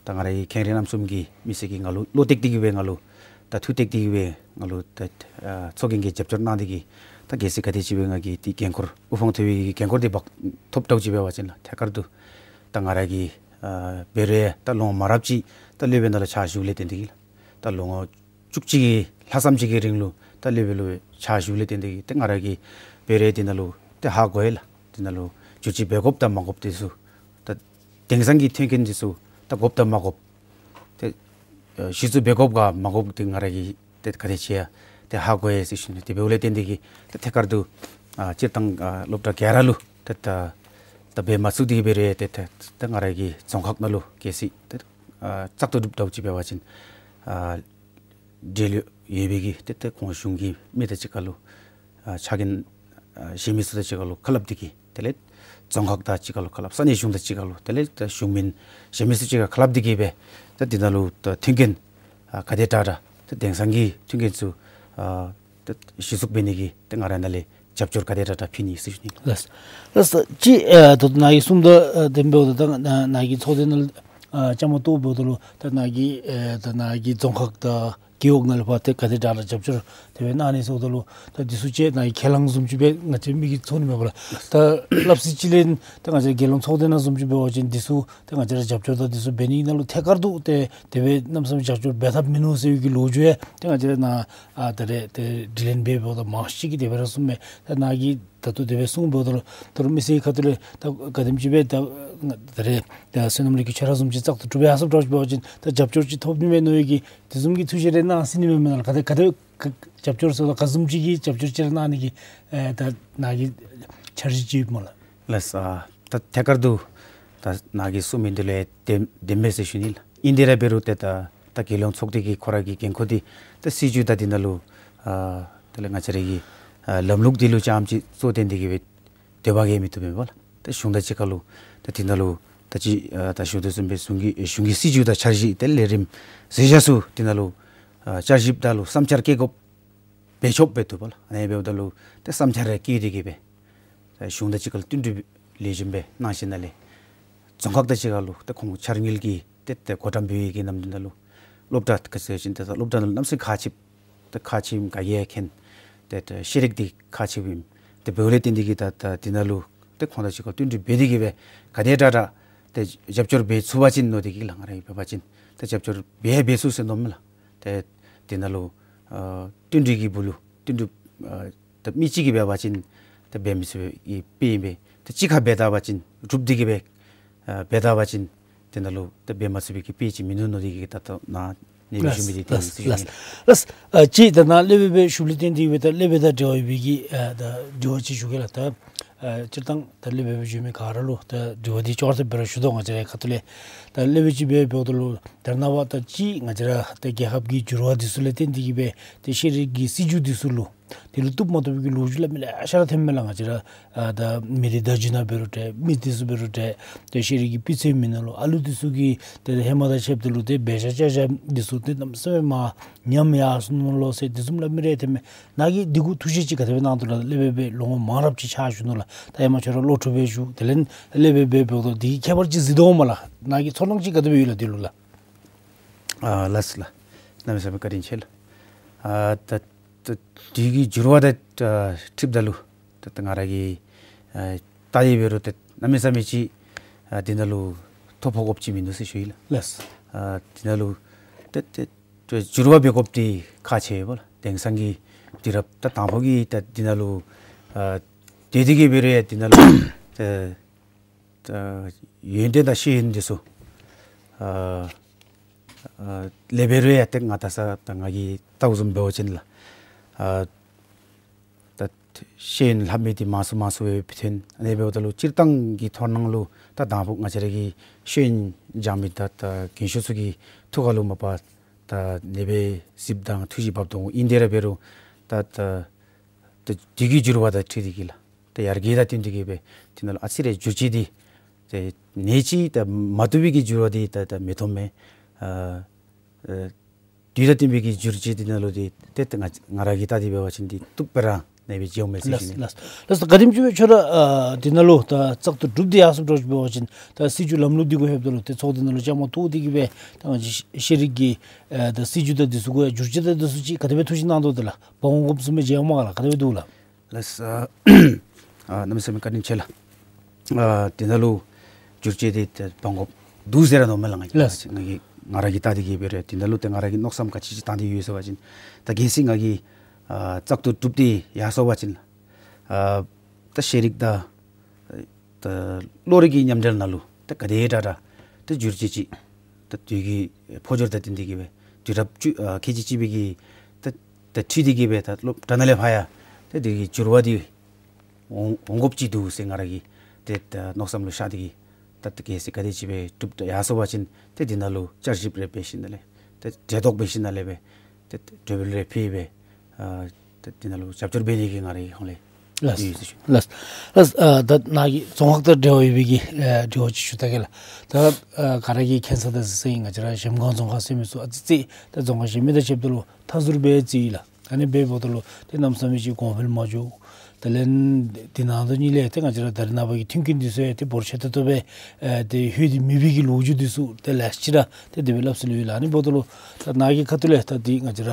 ད་ང་ར་གི་མཁན་རིགས་རྣམ་གསུམ་གྱི་མི་སེར་གྱིས་ང་ལུ་བློ་གཏད་དེ་གིས་སྦེ་ང་ལུ་ད་ཐུགས་གཏད་དེ་གིས་སྦེ་ང་ལུ་ད་ཨ་ཚོགས་རྒྱན་གྱི་རྒྱབ་སྐྱོར་གནང་སྟེ་གིས་ད་གལ་སྲིད་ག་དེ་ཅིག་སྦེ་ང་གིས་འདི་འགན་ཁུར་དབུ་འཕང་མཐོ་བའི་འགན་ཁུར་འདི་འབག་ཐོབ་འདྲཝ་ཅིག་འབད་བ་ཅིན་ལགས་ཐད་ཀར་དུ་ད་ང་ར་གིས་ཨ་འབད་རུང་ཡང་ད་ལོ་མ་རབས་ཅིག་ད་སློབ་དཔོན་ནང་ལུ་ཕྱག་ཞུཝ་ལས་བརྟེན་ཏེ་གིས་ལགས་ད་ལོ་ངོ་བཅུ་གཅིག་གི་ལྷག་ཙམ་ཅིག་གི་རིང་ལུ་ད་སློབ་དཔོན་ལུ་ཕྱག་ཞུཝ་ལས་བརྟེན་ཏེ་གིས་ཏེ་ང་ར་གིས་འབད་རུང་འདི་ནང་ལུ་ཏེ་ཧ་གོ་ཡི་ལགས། འདི་ནང་ལུ་བསྒྱུར་བཅོས་འབད་དགོཔ་དང་མ་དགོཔ་འདི་ཚུ་ད་དེང་སང་གི་མཐུན་རྐྱེན་འདི་ཚུ་ད་དགོཔ་དང་མ་དགོཔ་ཏེ་ཨ་གཞི་བཙུགས་འབད་དགོཔ་ག་མ་དགོཔ་འདི་ང་ར་གིས་ཏེ་ག་དེ་ཅིག་ཡང་ཏེ་ཧ་གོ་ཡི་ཟེར་ཞུ་ནི། དེ་འབདཝ་ལས་བརྟེན་ཏེ་གིས་ཏེ་ཐད་ཀར་དུ་ཨ་སྤྱིར་བཏང་ཨ་སློབ་གྲྭ་ག་ར་ལུ་ཏེ་ད་ད་འབད་མ་ཚུགས་ཏེ་འབད་རུང་ཏེ་ད་ད་ང་ར་གི་རྫོང་ཁག་ནང་ལུ་གལ་སྲིད་ཏེ་ཨ་བཙག་འཐུ་གྲུབ་འདྲཝ་ཅིག་འབད་བ་ཅིན་ཨ་འབྲེལ་ཡོད་ཡོད་པའི་གི་ཏེ་ཏེ་ཁོང་གཞུང་གི་མི་དང་གཅིག་ཁར་ལུ་ཨ་ཕྱག་འགན་ཨ་བཞེས་མི་ཚུ་དང་གཅིག་ཁར་ལུ་ཁ་སླབ་སྟེ་གིས་དེ་ལས་རྫོང་ཁག་དང་གཅིག་ཁར་ལུ་ཁ་སླབ། ས་གནས་གཞུང་དང་གཅིག་ཁར་ལུ་དེ་ལས་ད་གཞུང་མིན་གཞན་མི་ཚུ་གཅིག་ཁར་ཁ་སླབ་སྟེ་གིས་སྦེ་ད་འདི་ནང་ལུ་ད་མཐུན་རྐྱེན་ཨ་ག་དེ་དྲག་དྲག་ད་དེང་སང་གི་མཐུན་རྐྱེན་ཚུ་ཨ་ད་གཞི་བཙུགས་འབད་ནི་གི་ད་ང་ར་ནང་ལས་རྒྱབ་སྐྱོར་ག་དེ་དྲག་དྲག་ཕུལ་ནི་ཟེར་ཞུ་ནི། ལགས་ལགས། ཅིག་ཨ་ད་ནཱ་གིས་གསུངམ་ད་ཨ་དེ་འབདཝ་ད་ད་ནཱ་ནཱ་གིས་ཚོགས་སྡེ་ནང་ཨ་བཅའ་མར་གཏོགས་འབདཝ་ད་ལུ་ད་ནཱ་གིས་ཨ་ད་ནཱ་གིས་རྫོང་ཁག་དང་རྒེད་འོག་ནང་ལས་ཕར་ཏེ་ག་དེ་དྲག་དྲག་རྒྱབ་སྐྱོར་དེ་སྦེ་གནང་ནི་ཟེརཝ་ད་ལུ་ད་འདི་ཚུ་ཅིག་ནཱ་གིས་ཁས་བླངས་བཟུམ་ཅིག་སྦེ་ང་བཅས་མི་གིས་ཚོར་ནི་མས་པ་ལགས། ད་སླབ་ཚིག་ཅིག་ལས་ད་ང་བཅས་རྒྱལ་ཡོངས་ཚོགས་སྡེ་ནང་བཟུམ་ཅིག་འབད་བ་ཅིན་འདི་ཚུ་ད་ང་བཅས་ར་རྒྱབ་སྐྱོར་དང་འདི་ཚུ་འབད་ནི་ནང་ལུ་ཐད་ཀར་དུ་ཏེ་དེ་སྦེ་གནམ་མེད་ས་མེད་རྒྱབ་སྐྱོར་འབད་ཐབས་མིན་ནུག་ཟེར་བའི་གི་ལོ་རྒྱུས་ཡང་ཏེ་ང་བཅས་ར་ནཱ་ཨ་ད་རེས་ཏེ་དྲི་ལན་འབད་འབདཝ་ད་མང་ཤོས་ཅིག་གིས་དེ་སྦེ་ར་གསུངམ་མས། ད་ནཱ་གིས་ད་ལྟོ་དེ་སྦེ་གསུངས་འབདཝ་ད་ལུ་ད་རུང་མི་སེར་ཁ་ཐུག་ལས་ད་ག་དེམ་ཅིག་སྦེ་ད་ད་རེས་ད་བསོད་ནམས་ལགས་ཀྱིས་ཁྱོད་ར་བཟུམ་ཅིག་བཙག་འཐུ་གྲུབ་ཡར་སོངམ་འདྲཝ་ཅིག་འབད་བ་ཅིན་ད་རྒྱབ་སྐྱོར་ཅིག་ཐོབ་ནི་མས་མནོ་བའི་གི་དེ་བཟུམ་གྱི་ཐུགས་བཞེད་རེ་གནང་སྲིད་ནི་མས་མེན་ན་ལགས། ག་དེ་ག་དེ་ག་རྒྱབ་སྐྱོར་ཟེརཝ་ད་ག་བཟུམ་ཅིག་གི་རྒྱབ་སྐྱོར་ཅིག་ར་གནང་ནི་གི་ཨེ་ད་ནཱ་གི་འཆར་གཞི་ཅིག་ཡོདཔ་སྨོ་ལགས། ལགས་སོ། ད་ཐད་ཀར་དུ་ད་ནཱ་གིས་གསུངས་མི་འདི་ལུ་བདེན་བདེན་མས་ཟེར་ཞུ་ནི་ལགས། ཨིན་ཏེ་ར་འབད་རུང་ཏེ་ད་ད་རྒྱལ་ཡོངས་ཚོགས་སྡེ་གི་ཁོ་ར་གི་འགན་ཁུར་འདི་ད་སྲིད་བྱུས་ད་འདི་ནང་ལུ་ཨ་དེ་ལས་ང་བཅས་ར་གི་ཨ་ལམ་ལུགས་འདི་ལུ་རྐྱངམ་ཅིག་གཙོ་བོར་བཏོན་ཏེ་གིས་སྦེ་དེ་སྦེ་གིས་མི་བཏུབ་མས་པ་ལགས། ད་གཞུང་དང་གཅིག་ཁར་ལུ་ད་འདི་ནང་ལུ་ད་ཅི་ཨ་ད་ཞུ་དོ་བཟུམ་སྦེ་གཞུང་གི་གཞུང་གི་སྲིད་བྱུས་དང་འཆར་གཞི་དེ་ལས་རིམ་བཟོ་བྱ་ཚུ་འདི་ནང་ལུ་ཨ་བསྐྱར་ཞིབ་དང་ལུ་བསམ་འཆར་བཀོད་དགོཔ་འབད་ཆོགཔ་འབད་འདུག་པ་ལགས། ཨ་ནི་འབདཝ་ད་ལུ་ཏེ་བསམ་འཆར་རེ་བཀོད་དེ་གིས་སྦེ་ཏེ་གཞུང་དང་གཅིག་ཁར་བསྟུན་གྲོས་ལེགས་ཤོམ་སྦེ་གནང་ཞིནམ་ལས་རྫོང་ཁག་དང་གཅིག་ཁར་ལུ་ཏེ་ཁོང་འཆར་དངུལ་གྱི་ཏེ་ཏེ་བགོ་བཀྲམ་འབད་བའི་གི་ནམ་དུས་ནང་ལུ་སློབ་གྲྭ་ག་ཟེར་བ་ཅིན་ཏེ་ད་སློབ་གྲྭ་ནང་ལུ་གནམ་མེད་ས་མེད་ཁག་ཆེཝ་ཏེ་ཁག་ཆེཝ་ག་གིས་མཁྱེན། ཏེ་ཏེ་ཤེས་རིག་འདི་ཁག་ཆེཝ་ཨིན། དེ་འབདཝ་ལས་བརྟེན་ཏེ་གིས་ད་ད་འདི་ནང་ལུ་ཏེ་ཁོང་དང་གཅིག་ཁར་བསྟུན་གྲོས་འབད་དེ་གིས་སྦེ་ག་དེ་དྲག་དྲག་ཏེ་རྒྱབ་སྐྱོར་འབད་ཚུགས་པ་ཅིན་མནོ་སྟེ་གིས་ལགས། ང་ར་གིས་འབད་བ་ཅིན་ཏེ་རྒྱབ་སྐྱོར་འབད་འབད་ཚུགས་ཟེར་མནོཝ་མས་ལགས། ཏེ་འདི་ནང་ལུ་ཨ་བསྟུན་གྲོས་ཀྱི་སྦུག་ལུ་བསྟུན་གྲོས་ཨ་ད་མི་གཅིག་གིས་འབད་བ་ཅིན་ཏེ་འབད་མི་ཚུགས་པའི་དཔེ་ཨིན་པས། ཏེ་གཅིག་ཁར་འབད་ད་པ་ཅིན་གྲུབ་སྟེ་གིས་སྦེ་ཨ་འབད་ད་པ་ཅིན་འདི་ནང་ལུ་ཏེ་འབད་མ་ཚུགས་པའི་གི་དཔེ་ཅིག་མིན་འདུག་མནོ་སྟེ་གིས་ད་ལྟོ་ནཱ་ ནེ་སྦེ་ཞུ་མི་འདི་ཏེ་ལགས་ཟེར་ཞུ་ནི། ལགས་ལགས། ཨ་ཅིག་ད་ནཱ་སློབ་དཔོན་སྦེ་ཞུ་ལེ་བརྟེན་ཏེ་སྦེ་ད་སློབ་དཔོན་དང་འབྲེལ་བ་ཡོད་པའི་གི་ཨ་ད་དྲི་བ་ཅིག་ཞུ་གེ་ལགས། ད་ཨ་སྤྱིར་བཏང་ད་སློབ་དཔོན་སྦེ་ཞུ་མི་ག་ར་ལུ་ད་དྲི་བ་འདི་ཅོག་ར་འཐདཔ་སྦེ་ར་ཞུ་དོ། ང་བཅས་རའི་ཁ་ཐུག་ལས་ད་སློབ་དཔོན་ཅིག་སྦེ་འབདཝ་ད་ལུ་ད་རེས་ནངས་པ་ད་ཅིག་ང་བཅས་ར་ད་རྒྱལ་ཁབ་ཀྱི་འགྱུར་བ་འདི་ཚུ་ལས་བརྟེན་ཏེ་གིས་སྦེ་ཏེ་ཤེས་རིག་གི་སྲིད་བྱུས་འདི་ཚུ་ལུ་དེ་ལུ་བཏུབ་མ་བཏུབ་ཀྱི་ལོ་རྒྱུས་སླབ་མི་ལེ་ཤ་ར་ཐོནམ་མས་ལགས། ང་བཅས་ར་ཨ་ད་མི་སྡེ་བརྡ་བརྒྱུད་ནང་འབད་རུང་འདྲ་མི་འདི་ཚུ་འབད་རུང་འདྲ་ཏེ་ཤེས་རིག་གི་སྤུས་ཚད་མི་ནང་ལུ་ཨ་ལུ་འདི་ཚུ་གིས་ཏེ་ཧེ་མ་དང་ཕྱདཔ་ད་ལུ་ཏེ་འབད་བཞག་བཅའ་བཞག་འདི་ཚུ་ཏེ་གནམ་མེད་ས་མེད་མར་ཉམས་ཡར་སོ་ནུག་ལོ་ཟེར་འདི་བཟུམ་སླབ་མི་རེ་ཐོནམ་མས། ནཱ་གིས་འདི་གུ་ཐུགས་བཞེད་ཅིག་ག་དེ་སྦེ་གནང་དོ་ལགས། སློབ་དཔོན་སྦེ་ལོ་ངོ་མང་རབས་ཅིག་ཕྱག་ཞུ་ནུག་ལགས། ད་ཧེ་མ་ཁྱོད་ར་བློ་གྲོས་སྦེ་བཞུགས། དེ་ལས་སློབ་དཔོན་སྦེ་འབདཝ་ད་འདི་གི་ཁྱད་པར་ཅིག་གཟིགས་དོ་འོང་མས་ལགས། ནཱ་གི་ཚོར་སྣང་ཅིག་ག་དེ་སྦེ་ཡོད་ལགས་འདི་ལུ་ལགས། ཨ་ལགས་སོ་ལགས། གནམ་མེད་ས་མེད་བཀའ་དྲིན་ཆེ་ལགས། ཨ་ད་ད་དུས་ཀྱི་འགྱུར་བ་དང་ཨ་འཁྲིལཝ་ད་ལུ་ད་ད་ང་ར་གིས་ཨ་བལྟ་སྟེ་འབད་རུང་ད་གནམ་མེད་ས་མེད་ཅིག་ཨ་འདི་ནང་ལུ་ཐོ་ཕོག་དགོཔ་ཅིག་མིན་འདུག་ཟེར་ཞུ་ཡི་ལགས། ལགས། ཨ་འདི་ནང་ལུ་ད་ད་ད་འགྱུར་བ་འབད་དགོཔ་འདི་ཁག་ཆེ་བས་ལགས། དེང་སང་གི་དུས་རབས་ད་དང་ཕུ་གི་ད་འདི་ནང་ལུ་ཨ་སྡོད་དེ་གིས་འབད་རུང་ཡང་འདི་ནང་ལུ་ད་ད་ཡོན་ཏན་དང་ཤེས་ཡོན་འདི་ཚུ་ཨ་ཨ་ལེགས་འབད་རུང་ཡང་ཏེ་ང་ད་ས་ད་ང་གིས་བལྟཝ་བཟུམ་འབད་བ་ཅིན་ལགས། ཨ་ད་ཤེས་ཡོན་ལྷབ་མི་འདི་མང་སུ་མང་སུ་སྦེ་ཐོན། ཨ་ནི་འབདཝ་ད་ལུ་སྤྱིར་བཏང་གི་མཐོང་སྣང་ལུ་ད་དང་ཕུ་ང་བཅས་ར་གི་ཤེས་ཡོན་སྦྱང་མི་ད་ད་རྒན་ཤོས་ཚུ་གི་ཐུགས་ཁ་ལུ་མ་པ་ད་ཨ་ནི་སྦེ་གཟིགསཔ་དང་ཐུགས་བཞེད་འབགཔ་འདུག། ཨིན་ཏེ་ར་འབད་རུང་ད་ད་ད་དུས་ཀྱི་འགྱུར་བ་དང་འཁྲིལ་ཏེ་གིས་ལགས། ད་ཡར་རྒྱས་དང་བསྟུན་ཏེ་གིས་སྦེ་འདི་ནང་ལུ་ཨ་ཙི་རེ་འགྱུར་བཅོས་འདི་ཏེ་ཨ་ནེམ་ཅིག་ད་མ་བཏུབ་པའི་གི་འགྱུར་བ་འདི་ད་ད་མི་མཐོང་མས། ཨ་ཨ་དུས་དང་བསྟུན་པའི་གི་འགྱུར་བཅོས་འདི་ནང་ལུ་འདི་ཏེ་ད་ང་ང་ར་གིས་བལྟ་སྟེ་འབད་བ་ཅིན་འདི་བཏུབ་པ་ར་ཨ་ནི་སྦེ་མཇལཝ་མས་ཟེར་ཞུ་ནི། ལགས་ལགས། ལགས་སོ། ག་དེམ་ཅིག་སྦེ་ཁྱོད་ར་ཨ་འདི་ནང་ལུ་ད་བཙག་འཐུ་གྲུབ་སྟེ་ཡར་སོངམ་འདྲཝ་ཅིག་འབད་བ་ཅིན་ད་སྲིད་བྱུས་ལམ་ལུགས་འདི་གུ་ལྷོདཔ་ད་ལུ་ཏེ་ཚོགས་སྡེ་ནང་ལུ་བཅའ་མར་གཏོགས་ཏེ་གིས་སྦེ་ད་ང་བཅས་ཤེས་རིག་གི་ཨ་ད་སྲིད་བྱུས་དང་འདི་ཚུ་གུ་ཡང་འགྱུར་བཅོས་དང་འདི་ཚུ་ཅིག་ག་དེ་སྦེ་ཐུགས་བཞེད་གནང་དོ་ད་ལགས། འབག་འོང་དགོཔ་བཟུམ་སྦེ་མཇལཝ་མས་ག་ལགས། ག་དེ་སྦེ་འདུག་ལགས། ལགས་སོ། ཨ་གནམ་མེད་ས་མེད་བཀའ་དྲིན་ཆེ་ལགས། ཨ་འདི་ནང་ལུ་འགྱུར་བཅོས་འདི་ཏེ་འབག་འོང་དགོཔ་འདུག་ཟེར་ར་མནོཝ་མས་ལགས། ང་གིས་ལགས། ང་གིས་ང་ར་གིས་བལྟ་སྟེ་གིས་འབད་རུང་འདི་ནང་ལུ་ཏེ་ང་ར་གི་མནོ་བསམ་ག་ཅི་ཅིག་བཏང་སྟེ་ཡོད་ཟེར་བ་ཅིན་ད་གལ་སྲིད་ང་གིས་ཨ་བཙག་འཐུ་གྲུབ་སྟེ་ཡར་སོང་བ་ཅིན་ལགས། ཨ་ད་ཤེས་རིག་དང་ད་བློ་རིག་གི་མཉམ་འབྲེལ་ནང་ལུ་ད་ག་དེ་དྲག་དྲག་ད་འགྱུར་བཅོས་ཅིག་ད་དུས་ཀྱི་འཕོ་འགྱུར་དང་བསྟུན་ཏེ་གིས་སྦེ་དུས་རབས་བཅུ་ཨ་ཁལ་གཅིག་གཅིག་པའི་གི་ད་ད་འཁྲིལ་ཏེ་གིས་སྦེ་ད་སློབ་གྲྭ་ནང་ལས་ཕར་ཡང་ད་འདི་གི་འགྱུར་བ་འདི་འོང་འོང་དགོཔ་ཅིག་འདུག་ཟེར་ང་ར་གིས་ཏེ་ད་མནོ་བསམ་ལུ་ཤར་ཏེ་གིས་ད་ད་གལ་སྲིད་ག་དེ་ཅིག་སྦེ་གྲུབ་སྟེ་ཡར་སོང་བ་ཅིན་ཏེ་འདི་ནང་ལུ་བསྐྱར་ཞིབ་རེ་འབད་ཞིནམ་ལས་ཏེ་གྲལ་གཏོགས་འབད་ཞིནམ་ལས་སྦེ་ཏེ་གྲོས་འབུལ་རེ་ཕུལ་སྦེ་ཨ་ཏེ་འདི་ནང་ལུ་རྒྱབ་སྐྱོར་འབད་ནི་གི་ང་རའི་ཧོངས་ལས་ལགས། ཡོད་ཟེར་ཞུ། ལགས། ལགས། ཨ་ད་ནཱ་གི་རྫོང་ཁག་དང་འབྲེལ་བ་ཡོད་པའི་གི་ཨ་དྲི་བ་ཅིག་ཞུ་ད་གེ་ལགས། ད་ཨ་ག་ར་གིས་མཁྱེན་ས་དང་གཟིགས་ས་ཨིན། ང་བཅས་ར་གཞལམ་སྒང་རྫོང་ཁག་ཟེར་མི་ཚུ་ཨ་ཙི་ཙི་ད་རྫོང་ཁག་གཞན་མི་དང་ཕྱདཔ་ད་ལུ་མཐའ་ཟུར་སྦེ་བརྩི་ཡི་ལགས། ཨ་ནི་འབདཝ་ད་ལུ་ཏེ་གནམ་མེད་ས་མེད་ཅིག་གོང་འཕེལ་མ་འགྱོ། དེ་ལས་འདི་ནང་དོན་གཉིས་ལས་ཏེ་ང་བཅས་ར་ད་རེས་ནངས་པ་གི་མཐུན་རྐྱེན་འདི་ཚུ་ཡང་ཏེ་འབོར་ཆེ་ཏོག་ཏོ་སྦེ་ཨེ་ཏེ་ལྷོད་དེ་མེད་པའི་གི་ལོ་རྒྱུས་འདི་ཚུ་ཏེ་ལེ་ཤ་ཅིག་ར་ཏེ་དེ་སྦེ་སླབ་སྲོལ་ཡོད་ལགས། ཨ་ནི་འབདཝ་ད་ལུ་ད་ནཱ་གི་ཁ་ཐུག་ལས་ད་འདི་ང་བཅས་ར་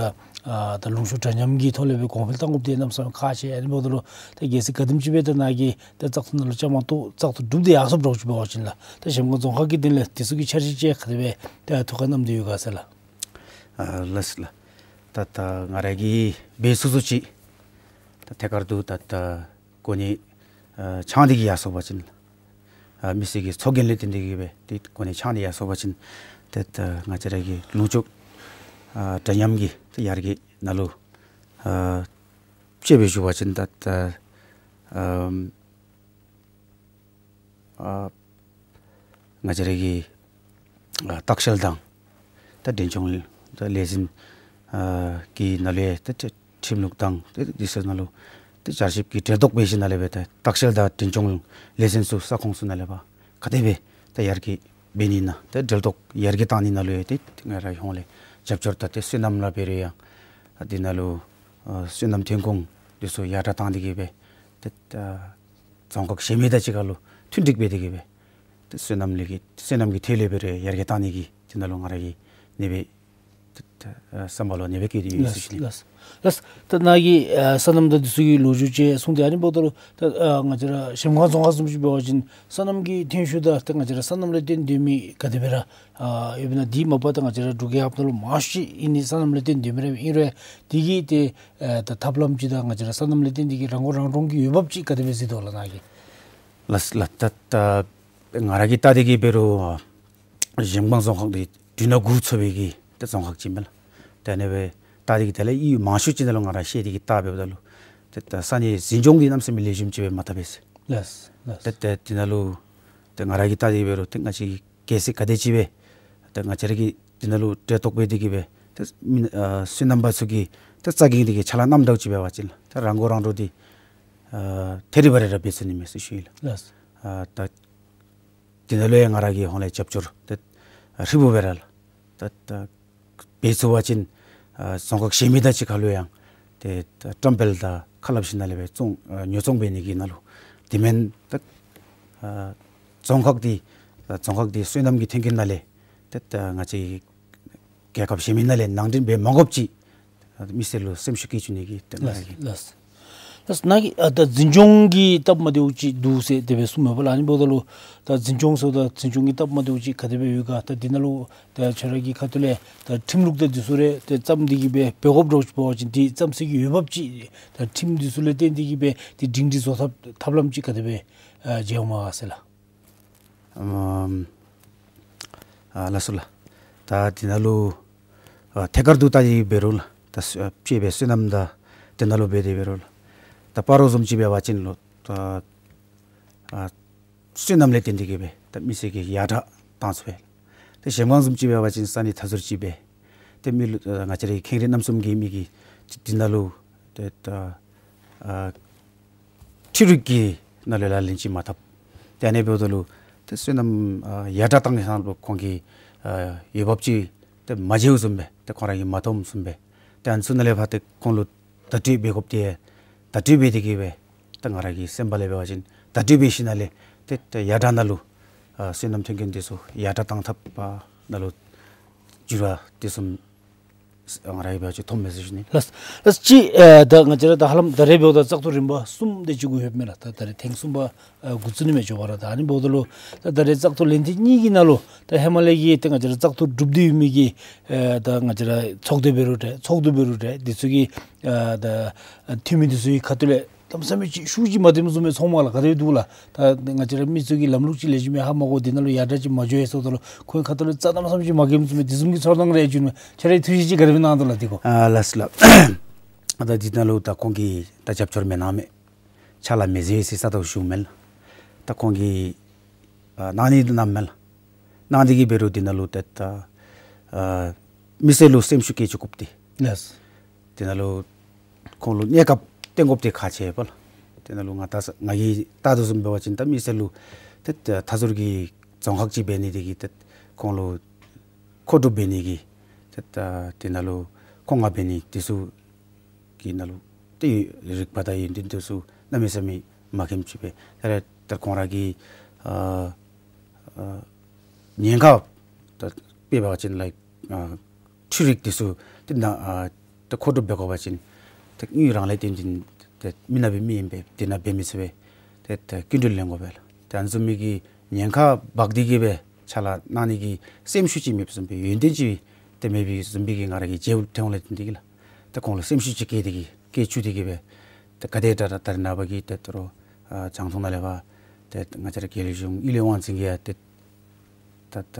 ཨ་ད་ལུང་ཕྱོགས་འདྲ་མཉམ་གྱི་ཐོག་ལས་སྦེ་གོང་འཕེལ་གཏང་དགོཔ་འདི་གནམ་མེད་ས་མེད་ཁག་ཆེ། ཨ་ནི་འབདཝ་ད་ལུ་ད་གལ་སྲིད་ག་དེམ་ཅིག་སྦེ་ད་ནཱ་གིས་ད་བཙག་འཐུ་ནང་ལུ་བཅའ་མར་གཏོགས་བཙག་འཐུ་གྲུབ་སྟེ་ཡར་སོངམ་འདྲཝ་ཅིག་འབད་བ་ཅིན་ལགས། ད་གཞལམ་སྒང་རྫོང་ཁག་གི་དོན་ལས་འདི་ཚུ་གི་འཆར་གཞི་ཅིག་ག་དེ་སྦེ་ད་ཐུགས་ཁར་བསྣམས་ཏེ་ཡོད་ག་ཟེར་ལགས། ཨ་ལགས་ལགས། ད་ད་ང་ར་གིས་འབད་ཚུགས་ཚུགས་ཅིག་ད་ཐད་ཀར་དུ་ད་ད་གོ་གནས་ཨ་འཆང་སྟེ་གིས་ཡར་སོང་བ་ཅིན་ཨ་མི་སེར་གྱི་ཚོགས་རྒྱན་ལས་བརྟེན་ཏེ་གིས་སྦེ་ཏེ་གོ་གནས་འཆང་སྟེ་ཡར་སོང་བ་ཅིན་ཏེ་ད་ང་བཅས་ར་གི་ལུང་ཕྱོགས་ཨ་འདྲ་མཉམ་གྱི་ཏེ་ཡར་རྒྱས་ནང་ལུ་ཨ་དཔྱེ་སྦེ་ཞུ་བ་ཅིན་ད་ད་ཨམ་ཨ་ང་བཅས་ར་གི་ཨ་ལྟ་བཤལ་དང་ད་འབྲས་ལྗོངས་ད་ལས་འཛིན་ཨ་གི་ནང་ལས་ད་ཁྲིམས་ལུགས་དང་ད་འདི་ཚུ་ནང་ལུ་ད་བསྐྱར་ཞིབ་ཀྱི་གྲལ་གཏོགས་འབད་ཞིནམ་ལས་སྦེ་ད་ལྟ་བཤལ་དང་འབྲས་ལྗོངས་ལས་འཛིན་ཚུ་ས་ཁོངས་ཚུ་ནང་ལས་སྦེ་ག་དེ་སྦེ་ད་ཡར་རྒྱས་འབད་ནི་ཨིན་ན་ད་གྲལ་གཏོགས་ཡར་རྒྱས་གཏང་ནི་ནང་ལུ་ཡང་ཏེ་ང་རའི་ཧོངས་ལས་རྒྱབ་སྐྱོར་ད་ཏེ་སོ་ནམ་ལུ་འབད་རུང་ཡང་ཨ་འདི་ནང་ལུ་ཨ་སོ་ནམ་ཐོན་ཁུངས་འདི་ཚུ་ཡར་དྲག་གཏང་སྟེ་གིས་སྦེ་ཏེ་ཨ་རྫོང་ཁག་གཞན་མི་དང་གཅིག་ཁར་ལུ་མཐུན་འགྲིག་འབད་དེ་གིས་སྦེ་ཏེ་སོ་ནམ་ལས་ཀྱི་སོ་ནམ་གྱི་ཐད་ལས་འབད་རུང་ཡར་རྒྱས་གཏང་ནི་གི་འདི་ནང་ལུ་ང་ར་གིས་ཨ་ནི་སྦེ་ཏེ་ཨ་བསམ་པ་ལུ་ཨ་ནི་སྦེ་བསྐྱེད་དེ་ཡོད་ཟེར་ཞུ་ནི། ལགས་ལགས། ད་ནཱ་གིས་ཨ་སོ་ནམ་དང་འདི་ཚུ་གི་ལོ་རྒྱུས་ཅིག་གསུངས་ཏེ་ཨ་ནི་འབདཝ་ད་ལུ་ད་ཨ་ང་བཅས་ར་གཞལམ་སྒང་རྫོང་ཁག་བཟུམ་ཅིག་འབད་བ་ཅིན་སོ་ནམ་གྱི་ཐོན་ཤུགས་དང་ད་ང་བཅས་ར་སོ་ནམ་ལས་བརྟེན་སྡོད་མི་ག་དེ་སྦེ་ར་ཨ་ཡོདཔ་ཨིན་ན། འདི་མ་པ་ད་ང་བཅས་ར་འབྲུག་རྒྱལ་ཁབ་ནང་ལུ་མང་ཤོས་ཅིག་ཨིན་ནི་སོ་ནམ་ལས་བརྟེན་སྡོད་མི་ར་ཨིན་རུང་འདི་གི་ཏེ་ཨ་ད་ཐབས་ལམ་ཅིག་དང་ང་བཅས་ར་སོ་ནམ་ལས་བརྟེན་སྡོད་མི་གི་རང་མགོ་རང་འདྲོངས་ཀྱི་འོས་འབབ་ཅིག་ག་དེ་སྦེ་གཟིགས་དོ་ལགས་ནཱ་གིས། ལགས་ལགས། ད་ད་ང་ར་གིས་བལྟ་སྟེ་གིས་འབད་རུང་གཞལམ་སྒང་རྫོང་ཁག་འདི་འབྲུ་སྣ་དགུ་ཚུད་པའི་གི་ ཏེ་རྫོང་ཁག་ཅིག་མས་ལགས། ཏེ་ཨ་ནི་སྦེ་བལྟ་སྟེ་གི་དེ་ལས་ཡུལ་མང་ཤོས་ཅིག་ནང་ལུ་ང་ར་ཤེས་ཏེ་གི་བལྟ་འབདཝ་ད་ལུ་ཏེ་ད་ས་གནས་འཛིན་སྐྱོང་འདི་གནམ་མེད་ས་མེད་ལེགས་ཤོམ་ཅིག་སྦེ་མ་འཐབ་པས་ཟེར། ལགས་ལགས། ཏེ་ཏེ་དེ་ནང་ལུ་ཏེ་ང་ར་གིས་བལྟ་སྟེ་འབད་རུང་ཏེ་ང་བཅས་གལ་སྲིད་ག་དེ་ཅིག་སྦེ་ཏེ་ང་བཅས་ར་གིས་དེ་ནང་ལུ་གྲལ་གཏོགས་འབད་དེ་གི་སྦེ་ཏེ་མི་ཨ་སོ་ནམ་པ་ཚུ་གི་ཏེ་རྩ་འགེངས་ཏེ་གི་ཕྱག་ལཱ་གནངམ་འདྲཝ་ཅིག་འབད་བ་ཅིན་ལགས་ཏེ་རང་མགོ་རང་འདྲོངས་འདི་ཨ་ཐད་རི་བ་རི་ར་འབད་ཚུགས་ནི་མས་ཟེར་ཞུ་ཡི་ལགས། ལགས། ཨ་ད་དེ་ནང་ལུ་ཡང་ང་ར་གིས་ཧོངས་ལས་རྒྱབ་སྐྱོར་ཏེ་ཧྲིལ་བུ་སྦེ་ར་ལགས། ད་ད་འབད་ཚུགས་པ་ཅིན་ཨ་རྫོང་ཁག་གཞན་མི་དང་གཅིག་ཁར་ལུ་ཡང་ཏེ་ད་བཀྲམ་སྤེལ་དང་ཁ་སླབ་ཞིནམ་ལས་སྦེ་བཙོང་ཨ་ཉོ་ཚོང་འབད་ནི་གི་ནང་ལུ་དེ་མེན་ད་ཨ་རྫོང་ཁག་འདི་ཨ་རྫོང་ཁག་འདི་སོ་ནམ་གྱི་ཐོན་སྐྱེད་ནང་ལས་ཏེ་ད་ང་བཅས་རྒྱལ་ཁབ་གཞན་མི་ནང་ལས་ནང་འདྲེན་འབད་མ་དགོཔ་ཅིག་མི་སེར་ལུ་སེམས་ཤུགས་བསྐྱེད་བཅུག་ནི་གི་ཏེ་ང་ར་གི། ལགས་ལགས། ལགས་ནཱ་གིས་ཨ་ད་འཛིན་སྐྱོང་གི་སྟབས་མ་བདེཝ་ཅིག་འདུག་ཟེར་དེ་སྦེ་གསུངམ་མས་པ་ལགས། ཨ་ནི་འབདཝ་ད་ལུ་ད་འཛིན་སྐྱོང་ཟེརཝ་ད་འཛིན་སྐྱོང་གི་སྟབས་མ་བདེཝ་ཅིག་ག་དེ་སྦེ་ཡོད་ག། ད་དེ་ནང་ལུ་ད་ཁྱོད་ར་གི་ཁ་ཐུག་ལས་ད་ཁྲིམས་ལུགས་དང་དེ་ཚུ་རེ་ཏེ་བརྩམས་ཏེ་གི་སྦེ་འབད་དགོཔ་འདྲཝ་ཅིག་འབད་བ་ཅིན་དེ་བརྩམ་ས་གི་འོས་འབབ་ཅིག་ད་ཁྲིམས་དེ་ཚུ་ལས་བརྟེན་ཏེ་གི་སྦེ་དེ་སྒྲིང་སྒྲི་བཟོ་ཐབས་ཐབས་ལམ་ཅིག་ག་དེ་སྦེ་ཨ་མཇལཝ་མས་ག་ཟེར་ལགས། ཨམ་ཨ་ལགས་སོ་ལགས། ད་དེ་ནང་ལུ་ཨ་ཐད་ཀར་དུ་བལྟ་སྟེ་འབད་རུང་ལགས། ད་སོ་ཨ་གཅིག་སྦེ་སོ་ནམ་དང་དེ་ནང་ལུ་འབད་དེ་འབད་རུང་ལགས། ད་སྤ་རོ་བཟུམ་ཅིག་འབད་བ་ཅིན་ལུ་ད་ཨ་སོ་ནམ་ལས་བརྟེན་ཏེ་གི་སྦེ་ད་མི་སེར་གྱིས་ཡར་དྲག་བཏང་ཚུགས་པས། ད་གཞལམ་སྒང་བཟུམ་ཅིག་འབད་བ་ཅིན་ས་གནས་མཐའ་ཟུར་ཅིག་སྦེ་ཏེ་མི་ལུ་ཨ་ང་བཅས་རའི་ཁེངས་རིགས་རྣམ་གསུམ་གྱི་མི་གིས་དེ་ནང་ལུ་ཏེ་ད་ཨ་འཕྲུལ་རིག་གི་ནང་ལུ་ལག་ལེན་ཅིག་མ་འཐབ། ཏེ་ཨ་ནི་འབདཝ་ད་ལུ་ཏེ་སོ་ནམ་ཨ་ཡར་དྲག་བཏང་ནི་ནང་ལུ་ཁོང་གིས་ཨ་འོས་འབབ་ཅིག་ཏེ་མ་མཇལཝ་བཟུམ་སྦེ་ཏེ་ཁོང་ར་གིས་མ་མཐོངམ་བཟུམ་སྦེ། ཏེ་ཨ་ནི་ཚུ་ནང་ལས་ཕར་ཏེ་ཁོང་ལུ་བརྡ་སྤྲོད་འབད་དགོཔ་འདི་བརྡ་སྤྲོད་འབད་དེ་གི་སྦེ་ཏེ་ང་ར་གི་སེམས་པ་ལས་འབད་བ་ཅིན་བརྡ་སྤྲོད་འབད་ཞིནམ་ལས་ཏེ་ཏེ་ཡར་དྲག་ནང་ལུ་ཨ་སོ་ནམ་ཐོན་སྐྱེད་འདི་ཚུ་ཡར་དྲག་བཏང་ཐབས་ཨ་ནང་ལུ་འགྱུར་བ་དེ་བཟུམ་ང་ར་གིས་འབད་བ་ཅིན་མཐོངམ་མས་ཟེར་ཞུ་ནི། ལགས་ལགས། ཅིག་ཨ་ད་ང་བཅས་ར་ད་ཧ་ལམ་ད་རེས་འབདཝ་ད་བཙག་འཐུ་རིམ་པ་གསུམ་དེ་ཅིག་གུ་ལྷོདཔ་མས་ལགས། ད་ད་རེས་ཐེངས་གསུམ་པ་ཨ་འགོ་བཙུགས་ནི་མས་འགྱོ་བ་ར། ད་ཨ་ནི་འབདཝ་ད་ལུ་ད་ད་རེས་བཙག་འཐུ་ལན་ཐེངས་གཉིས་ཀྱི་ནང་ལུ་ད་ཧེ་མ་ལས་ཀྱི་ད་ང་བཅས་ར་བཙག་འཐུ་གྲུབ་སྟེ་ཡོད་མི་གི་ཨ་ད་ང་བཅས་ར་ཚོགས་སྡེ་འབད་རུང་འདྲ་ཚོགས་འདུ་འབད་རུང་འདྲ་འདི་ཚུ་གི་ཨ་ད་འཐུས་མི་འདི་ཚུ་གི་ཁ་ཐུག་ལས་གནམ་མེད་ས་མེད་ཅིག་ཤུགས་ཅིག་མ་ལྡནམ་བཟུམ་སྦེ་ཚོརཝ་མས་ལགས། ག་དེ་སྦེ་འདུག་ལགས། ད་ང་བཅས་ར་མི་ཚུ་གིས་ལམ་ལུགས་ཅིག་ལེགས་ཤོམ་སྦེ་ཧ་མ་གོ། དེ་ནང་ལུ་ཡར་དྲག་ཅིག་མ་འགྱོ་ཡི་ཟེརཝ་ད་ལུ་ཁོང་གི་ཁ་ཐུག་ལུ་རྩ་གནམ་མེད་ས་མེད་ཅིག་མ་སྐྱེཝ་བཟུམ་སྦེ་དེ་བཟུམ་གྱི་ཚོར་སྣང་རེ་བྱུང་མས། ཁྱོད་རའི་ཐུགས་བཞེད་ཅིག་ག་དེ་སྦེ་གནང་དོ་ལགས་དེ་གུ། ཨ་ལགས་སོ་ལགས། ད་དེ་ནང་ལུ་ད་ཁོང་གིས་ད་རྒྱབ་སྐྱོར་མི་གནང་མས། ཕྱག་ལཱ་མི་མཛད་ཟེར་ས་ད་ཞུཝ་མས་ལགས། ད་ཁོང་གིས་ཨ་གནང་ནི་གནངམ་མས་ལགས། གནང་སྟེ་གི་འབད་རུང་དེ་ནང་ལུ་ཏེ་ད་ཨ་མི་སེར་ལུ་སེམས་ཤུགས་བསྐྱེད་བཅུག་དགོཔ་འདི། ལགས། དེ་ནང་ལུ་ཁོང་ལུ་གནས་སྐབས་བརྟན་དགོཔ་འདི་ཁག་ཆེ་བས་ལགས། དེ་ནང་ལུ་ང་ད་ས་ང་གིས་བལྟ་དོ་བཟུམ་འབད་བ་ཅིན་ད་མི་སེར་ལུ་ཏེ་ད་མཐའ་ཟུར་གྱི་རྫོང་ཁག་ཅིག་འབད་ནི་དེ་གིས་ཏེ་ཁོང་ལུ་མཁོ་སྒྲུབ་འབད་ནི་གི་ཏེ་ད་དེ་ནང་ལུ་མཁོ་མངགས་འབད་ནི་དེ་ཚུ་གི་ནང་ལུ་ཏེ་རིག་པ་དང་ཡོན་ཏན་དེ་ཚུ་གནམ་མེད་ས་མེད་མ་མཁྱེནམ་ཅིག་སྦེ། ད་རེས་ད་ཁོང་ར་གིས་ཨ་ཨ་ཉེན་ཁ་ད་དཔེ་འབད་བ་ཅིན་ལའིཀ་ཨ་འཕྲུལ་རིག་དེ་ཚུ་ཏེ་ནཱ་ཨ་ཏེ་མཁོ་སྒྲུབ་འབད་དགོ་པ་ཅིན་ཏེ་དངུལ་རང་ལས་བརྟེན་ཏེ་ཏེ་མི་ནག་པའི་མི་ཨིན་པས། དེ་ནང་འབད་མི་ཚུགས་པས། ཏེ་ཏེ་སྐྱིན་འགྲུལ་ལེན་དགོ་པས་ལགས། ཏེ་ཨ་ནི་བཟུམ་མའི་གི་ཉེན་ཁ་འབག་སྟེ་གི་སྦེ་ཕྱག་ལཱ་གནང་ནི་གི་སེམས་ཤུགས་ཅིག་མེདཔ་བཟུམ་སྦེ་ཡོན་ཏན་ཅིག་ཏེ་མེད་པའི་བཟུམ་སྦེ་གི་ང་ར་གིས་མཇལཝ་ཐོན་འོང་ལས་བརྟེན་ཏེ་གི་ལགས། ཏེ་ཁོང་ལུ་སེམས་ཤུགས་ཅིག་བསྐྱེད་དེ་གི་བསྐྱེད་བཅུག་སྟེ་གི་སྦེ་ཏེ་ག་དེ་དྲག་དྲག་ད་རེས་ནངས་པ་གི་ཏེ་ད་རུང་ཨ་རྒྱང་མཐོང་ནང་ལས་ཕར་ཏེ་ང་བཅས་ར་རྒྱལ་གཞུང་ཨིན་ལས་དབང་འཛིན་གྱིས་ཡང་ཏེ་ད་ད་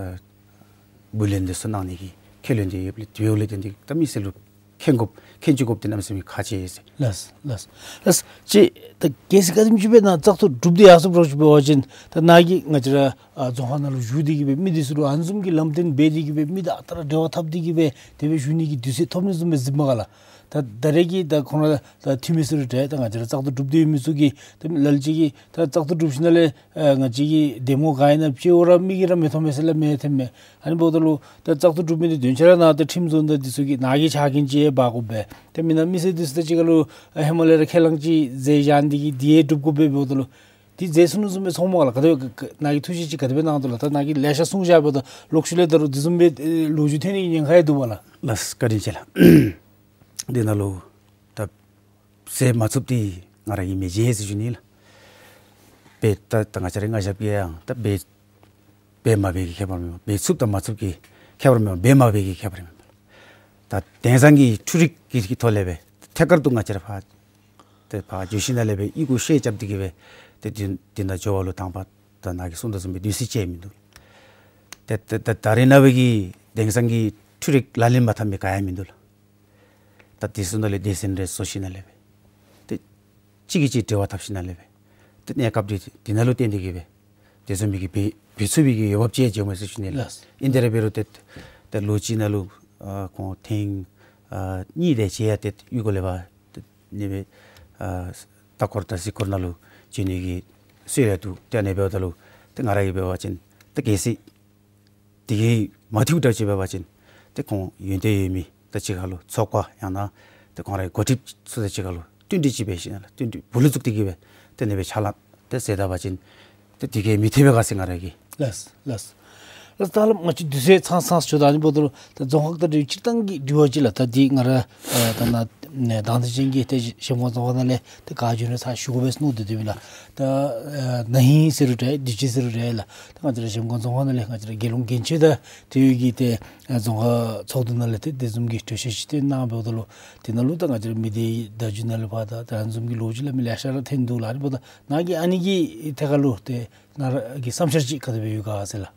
བུ་ལོན་དེ་ཚུ་གནང་ནི་གི་ཁས་ལེན་དེ་ཡོདཔ་ལས་དེ་ཡོདཔ་ལས་བརྟེན་ཏེ་ད་མི་སེར་ལུ་མཁྱེན་དགོཔ་མཁྱེན་བཅུག་དགོཔ་དེ་གནམ་མེད་ས་མེད་ཁག་ཆེ་ཟེར། ལགས་ལགས་ལགས། ཅིག་ད་གལ་སྲིད་ག་དེམ་ཅིག་སྦེ་ནཱ་བཙག་འཐུ་གྲུབ་སྟེ་ཡར་སོངམ་འདྲཝ་ཅིག་འབད་བ་ཅིན་ད་ནཱ་གིས་ང་བཅས་ར་ཨ་རྫོང་ཁག་ནང་ལུ་བཞུགས་ཏེ་གི་སྦེ་མི་དེ་ཚུ་ལུ་ཨ་ནི་བཟུམ་གྱི་ལམ་སྟོན་འབད་དེ་གི་སྦེ་མི་དང་ཨ་རྟག་ར་འབྲེལ་བ་འཐབ་སྟེ་གི་སྦེ་དེ་སྦེ་བཞུགས་ནི་གི་དུས་ཚོད་ཐོབ་ནི་བཟུམ་སྦེ་གཟིགསཔ་མས་ག་ལགས། ད་ད་རེས་ཀྱི་ད་ཁོང་ར་ད་འཐུས་མི་ཚུ་རེ་ད་ང་བཅས་ར་བཙག་འཐུ་གྲུབ་སྟེ་ཡོད་མི་ཚུ་གིས་ད་ལ་ལུ་ཅིག་གིས་ད་བཙག་འཐུ་གྲུབ་ཞིནམ་ལས་ཨ་ང་བཅས་ཀྱི་འདེམས་ངོ་ག་ཨིན་ན་ཅིག་འོ་ར་མིག་གིས་ར་མི་མཐོང་མས་ཟེར་སླབ་མི་ཐོནམ་མས། ཨ་ནི་འབདཝ་ད་ལུ་ད་བཙག་འཐུ་གྲུབ་མི་འདི་དོན་ཆེ་ར་ནཱ་ད་ཁྲིམས་བཟོ་ནི་དང་འདི་ཚུ་གི་ནཱ་གི་ཕྱག་འགན་ཅིག་འབག་དགོ་པས། ད་མེན་ན་མི་སེར་འདི་ཚུ་ད་ཅིག་ཁར་ལུ་ཨ་ཧེ་མ་ལས་ར་ཁས་བླངས་ཅིག་མཛད་བཞག་ནི་འདི་གིས་འདི་ཡང་གྲུབ་དགོ་པས་འབདཝ་ད་ལུ་འདི་མཛད་ཚུགས་ནི་བཟུམ་སྦེ་ཚོརཝ་མས་ག་ལགས། ག་དེ་ག་ནཱ་གི་ཐུགས་བཞེད་ཅིག་ག་དེ་སྦེ་གནང་དོ་ལགས། ད་ནཱ་གིས་ལེ་ཤ་གསུངས་བཞག་པ་ད་ལོག་ཤུལ་ལས་ད་རུང་འདི་བཟུམ་སྦེ་ལོ་རྒྱུས་ཐོན་ནི་གི་ཉེན་ཁ་ཡང་འདུག་པ་ལགས། ལགས་བཀའ་དྲིན་ཆེ་ལགས། འདི་ནང་ལུ་ད་མཛད་མ་ཚུགསཔ་འདི་ང་ར་གིས་མི་མཇལ་ཟེར་ཞུ་ནི་ལགས། འབད་ད་ད་ང་བཅས་ར་མངའ་ཞབས་ཀྱིས་ཡང་ད་འབད་འབད་མ་འབད་གི་ཁྱད་པར་མེད་པར་འབད་ཚུགསཔ་དང་མ་ཚུགསཔ་གི་ཁྱད་པར་མེད་པར་འབད་མ་འབད་གི་ཁྱད་པར་མེད་པར་ད་དེང་སང་གི་འཕྲུལ་རིག་གི་ཐོག་ལས་སྦེ་ཐད་ཀར་དུ་ང་བཅས་ར་ཕར་ཏེ་ཕར་འགྱོ་ཞིནམ་ལས་སྦེ་ཨི་ཁུ་ཤེས་རྐྱབ་སྟེ་གི་སྦེ་ཏེ་དེ་དེ་ནང་འགྱོ་བ་ལུ་དང་པ་ད་ནཱ་གིས་གསུངས་དོ་བཟུམ་སྦེ་དུས་ཚོད་ཅིག་མིན་འདུག། ཏེ་ཏེ་ད་ད་རེས་ནངས་པ་གི་དེང་སང་གི་ འཕྲུལ་རིག་ལག་ལེན་མ་འཐབ་མི་ག་ཡང་མིན་འདུག་ལགས། ད་དེ་ཚུ་ནང་ལས་སྡེ་ཚན་རེ་བཟོ་ཞིནམ་ལས་སྦེ་ཏེ་གཅིག་གིས་གཅིག་འབྲེལ་བ་འཐབ་ཞིནམ་ལས་སྦེ་ཏེ་གནས་སྐབས་འདི་འདི་ནང་ལུ་བརྟེན་ཏེ་གིས་སྦེ་དེ་བཟུམ་མའི་གི་འབད་འབད་ཚུགས་པའི་གི་འོས་འབབ་ཅིག་ཡང་བྱུངམ་མས་ཟེར་ཞུ་ནི་ལགས། ལགས། ཨིན་ཏེ་ར་འབད་རུང་ཏེ་ཏེ་ལོ་གཅིག་ནང་ལུ་ཨ་ཁོང་ཐེངས་ཨ་གཉིས་དེ་ཅིག་ཡང་ཏེ་གཡུས་སྒོ་ལས་ཕར་ཏེ་ཨ་ནི་སྦེ་ཨ་ལྟ་སྐོར་དང་གཟིགས་སྐོར་ནང་ལུ་བྱོན་ནི་གི་སྲོལ་ཡང་འདུག། ཏེ་ཨ་ནི་འབདཝ་ད་ལུ་ཏེ་ང་ར་གིས་འབད་བ་ཅིན་ཏེ་གལ་སྲིད་དེ་གིས་མ་འཐུས་འདྲཝ་ཅིག་འབད་བ་ཅིན་ཏེ་ཁོང་ཡོན་ཏན་ཡོད་མི་དང་གཅིག་ཁར་ལུ་ཚོགས་པ་ཡང་ན་ཏེ་ཁོང་རའི་འགོ་ཁྲིདཔ་ཚུ་དང་གཅིག་ཁར་ལུ་བསྟུན་གྲོས་ཅིག་འབད་ཞིནམ་ལས་བསྟུན་གྲོས་བུ་ལོན་བཙུགས་ཏེ་གིས་སྦེ་ཏེ་ཨ་ནི་སྦེ་ཕྱག་ལཱ་ཏེ་མཛད་ད་པ་ཅིན་ཏེ་དེ་གིས་མི་འཐད་པས་ག་ཟེར་ང་ར་གིས། ལགས་ལགས། ལགས། ད་ལགས་ང་བཅས་དུས་ཚོད་ཚང་ཚང་ཞུ་ད་ཨ་ནི་འབདཝ་ད་ལུ་ད་རྫོང་ཁག་དང་འབྲེལ་སྤྱིར་བཏང་གི་དྲི་བ་ཅིག་ལགས། ད་འདི་ང་ར་ཨ་ད་ནཱ་ནཱ་དང་འདོད་ཅན་གྱི་ཏེ་གཞལམ་སྒང་རྫོང་ཁག་ནང་ལས་ཏེ་ག་བྱོན་རུང་ཚར་ཞུ་དགོ་པས་མནོ་སྟེ་སྡོདཔ་ཨིན་ལགས། ད་ཨ་ན་ཧིང་ཟེར་རུང་འདྲ་དུས་ཅི་ཟེར་རུང་འདྲ་ལགས། ད་ང་བཅས་ར་གཞལམ་སྒང་རྫོང་ཁག་ནང་ལས་ང་བཅས་ར་རྒྱལ་ཡོངས་གལ་ཆེ་དང་དེ་ཡོད་ཀྱི་ཏེ་ཨ་རྫོང་ཁག་ཚོགས་འདུ་ནང་ལས་ཏེ་དེ་བཟུམ་གྱི་གྲོས་ཆོད་ཅིག་ཏེ་གནང་འབདཝ་ད་ལུ་དེ་ནང་ལུ་ད་ང་བཅས་ར་མི་སྡེའི་བརྡ་བརྒྱུད་ནང་ལས་ཕར་ད་ད་ཨ་ནི་བཟུམ་གྱི་ལོ་རྒྱུས་སླབ་མི་ལེ་ཤ་ར་ཐོན་འདུག་ལགས། ཨ་ནི་འབདཝ་ད་ནཱ་གིས་ཨ་ནི་གི་ཐད་ཁར་ལུ་ཏེ་ནཱ་ར་གི་བསམ་འཆར་ཅིག་ག་དེ་སྦེ་ཡོད་ག་ཟེར་ལགས།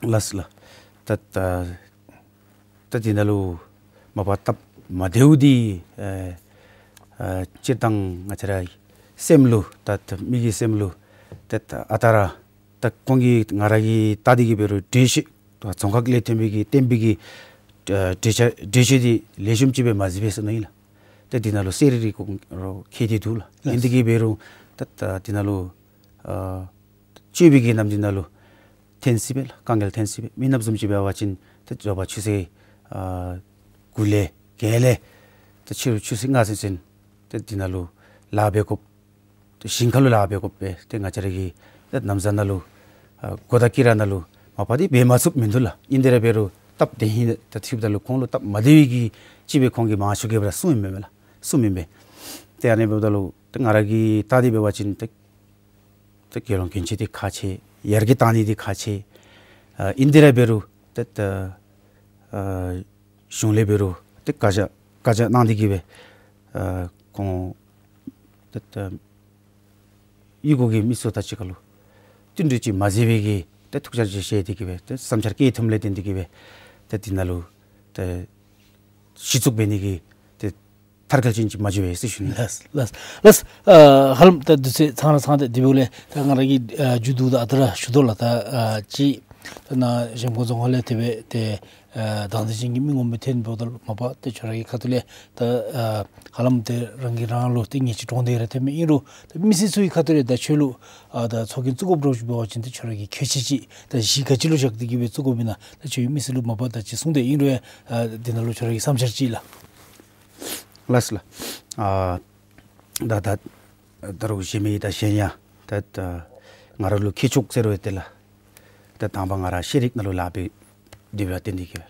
ལགས་ལགས། ད་ད་ད་འདི་ནང་ལུ་མ་པ་སྟབས་མ་བདེཝ་འདི་ཨ་ཨ་སྤྱིར་བཏང་ང་བཅས་རའི་སེམས་ལུ་ད་ད་མི་གི་སེམས་ལུ་ད་ད་ཨ་རྟག་ར་ད་ཁོང་གིས་ང་ར་གིས་བལྟ་སྟེ་གིས་འབད་རུང་གྲོས་ཆོད་ད་རྫོང་ཁག་ལས་ཐོན་པའི་གི་བཏོན་པའི་གི་ཨ་གྲོས་ཆོད་གྲོས་ཆོད་འདི་ལེགས་ཤོམ་ཅིག་སྦེ་མ་གཟིགས་པས་ཟེར་མནོཝ་ཨིན་ལགས། ད་འདི་ནང་ལུ་གསལ་རི་རི་ཁོང་ར་མཁྱེན་ཏེ་འདུག་ལགས། ཨིན་ཏེ་གིས་འབད་རུང་ད་ད་འདི་ནང་ལུ་ཨ་སྤྱོད་པའི་གི་ནམ་འདི་ནང་ལུ་ཐོན་སྲིད་པས་ལགས། དཀའ་ངལ་ཐོན་སྲིད་པས། མི་ནགཔ་བཟུམ་ཅིག་འབད་བ་ཅིན་ཏེ་རྫོགས་པ་ཆུ་ཚོད་ཨ་དགུ་ལས་བརྒྱད་ལས་ཏེ་ཕྱི་རུ་ཆུ་ཚོད་ལྔ་ཚུན་ཚོད་ཏེ་འདི་ནང་ལུ་ལཱ་འབད་དགོཔ་ཏེ་ཞིང་ཁ་ལུ་ལཱ་འབད་དགོཔ་སྦེ་ཏེ་ང་བཅས་ར་གི་ཏེ་ན་བཟའ་ནང་ལུ་ཨ་གོ་དང་དཀྱི་ར་ནང་ལུ་མ་པ་འདི་འབད་མ་ཚུགསཔ་མིན་འདུག་ལགས། ཨིན་ཏེ་ར་འབད་རུང་སྟབས་བདེ་ཧིང་ད་ཐུབ་ད་ལུ་ཁོང་ལུ་སྟབས་མ་བདེ་བའི་གི་ཅིག་སྦེ་ཁོང་གིས་མང་ཤོས་ཀྱིས་འབད་ར་གསུངམ་ཨིན་མས་ལགས། གསུངམ་ཨིན་པས། ཏེ་ཨ་ནི་འབདཝ་ད་ལུ་ཏེ་ང་ར་གིས་བལྟ་སྟེ་འབད་བ་ཅིན་ཏེ་ཏེ་རྒྱལ་ཡོངས་གལ་ཆེ་འདི་ཁག་ཆེ། ཡར་རྒྱས་གཏང་ནི་འདི་ཁག་ཆེ། ཨ་ཨིན་ཏེ་ར་འབད་རུང་ཏེ་ཏེ་ཨ་གཞུང་ལས་འབད་རུང་ཏེ་བཀའ་རྒྱ་བཀའ་རྒྱ་གནང་སྟེ་གིས་སྦེ་ཨ་ཁོང་ཏེ་ཏེ་གཡུས་སྒོ་གི་མི་ཚུ་དང་གཅིག་ཁར་ལུ་བསྟུན་གྲོས་ཅིག་མ་མཛད་པའི་གི་ཏེ་ཐུགས་འཆར་ཅིག་བཤད་དེ་གིས་སྦེ་ཏེ་བསམ་འཆར་བཀོད་ཐུབ་ལས་བརྟེན་ཏེ་གིས་སྦེ་ཏེ་འདི་ནང་ལུ་ཏེ་གཞི་བཙུགས་འབད་ནི་གི་ཏེ་ཐར་ཁལ་ཅན་ཅིག་མ་བྱུང་བས་ཟེར་ཞུ་ནི། ལགས་ལགས་ལགས། ཨ་ཧ་ལམ་ད་དུས་ཚོད་ཚང་ར་ཚང་སྟེ་དེ་འབདཝ་ལས་ད་ང་ར་གིས་ཨ་མཇུག་བསྡུཝ་ད་ཨ་རྟག་ར་ཞུ་དོ་ལགས། ད་ཨ་ཅིག་ད་ནཱ་གཞལམ་སྒང་རྫོང་ཁག་ལས་དེ་སྦེ་ཏེ་ཨ་དང་འདོད་ཅན་གྱི་མི་ངོམ་སྦེ་ཐོན་འབདཝ་ད་ལུ་མ་པ་ཏེ་ཁྱོད་ར་གི་ཁ་ཐུག་ལས་ད་ཨ་ཧ་ལམ་ཏེ་རང་གིས་རང་ལུ་ཏེ་ཉེས་ཆད་གྲངས་ཏེ་ར་ཐོནམ་ཨིན་རུང་ད་མི་སེར་ཚུ་གི་ཁ་ཐུག་ལས་ད་ཁྱོད་ལུ་ཨ་ད་ཚོགས་རྒྱན་བཙུགས་དགོཔ་འདྲཝ་ཅིག་འབད་བ་ཅིན་ད་ཁྱོད་ར་གིས་གལ་ཆེ་ཅིག་ད་གཞི་ག་ཅི་ལུ་བཞག་སྟེ་གིས་སྦེ་བཙུགས་དགོཔ་ཨིན་ན་ད་ཁྱོད་མི་སེར་ལུ་མ་པ་ད་ཅིག་གསུངས་ཏེ་ཨིན་རུང་ཡང་ཨ་འདི་ནང་ལུ་ཁྱོད་ར་གི་བསམ་འཆར་ཅིག་ལགས། ལགས་ལགས། ཨ་ད་ད་ད་རུང་གཞན་མི་ད་གཞན་ཡང་ད་ད་ང་ར་ལུ་མཁས་མཆོག་ཟེར་རུང་ཡང་ཏེ་ལགས། ད་དང་པ་ང་ར་ཤེས་རིག་ནང་ལུ་ལཱ་འབད་དེ་འབདཝ་ལས་བརྟེན་ཏེ་གིས་སྦེ་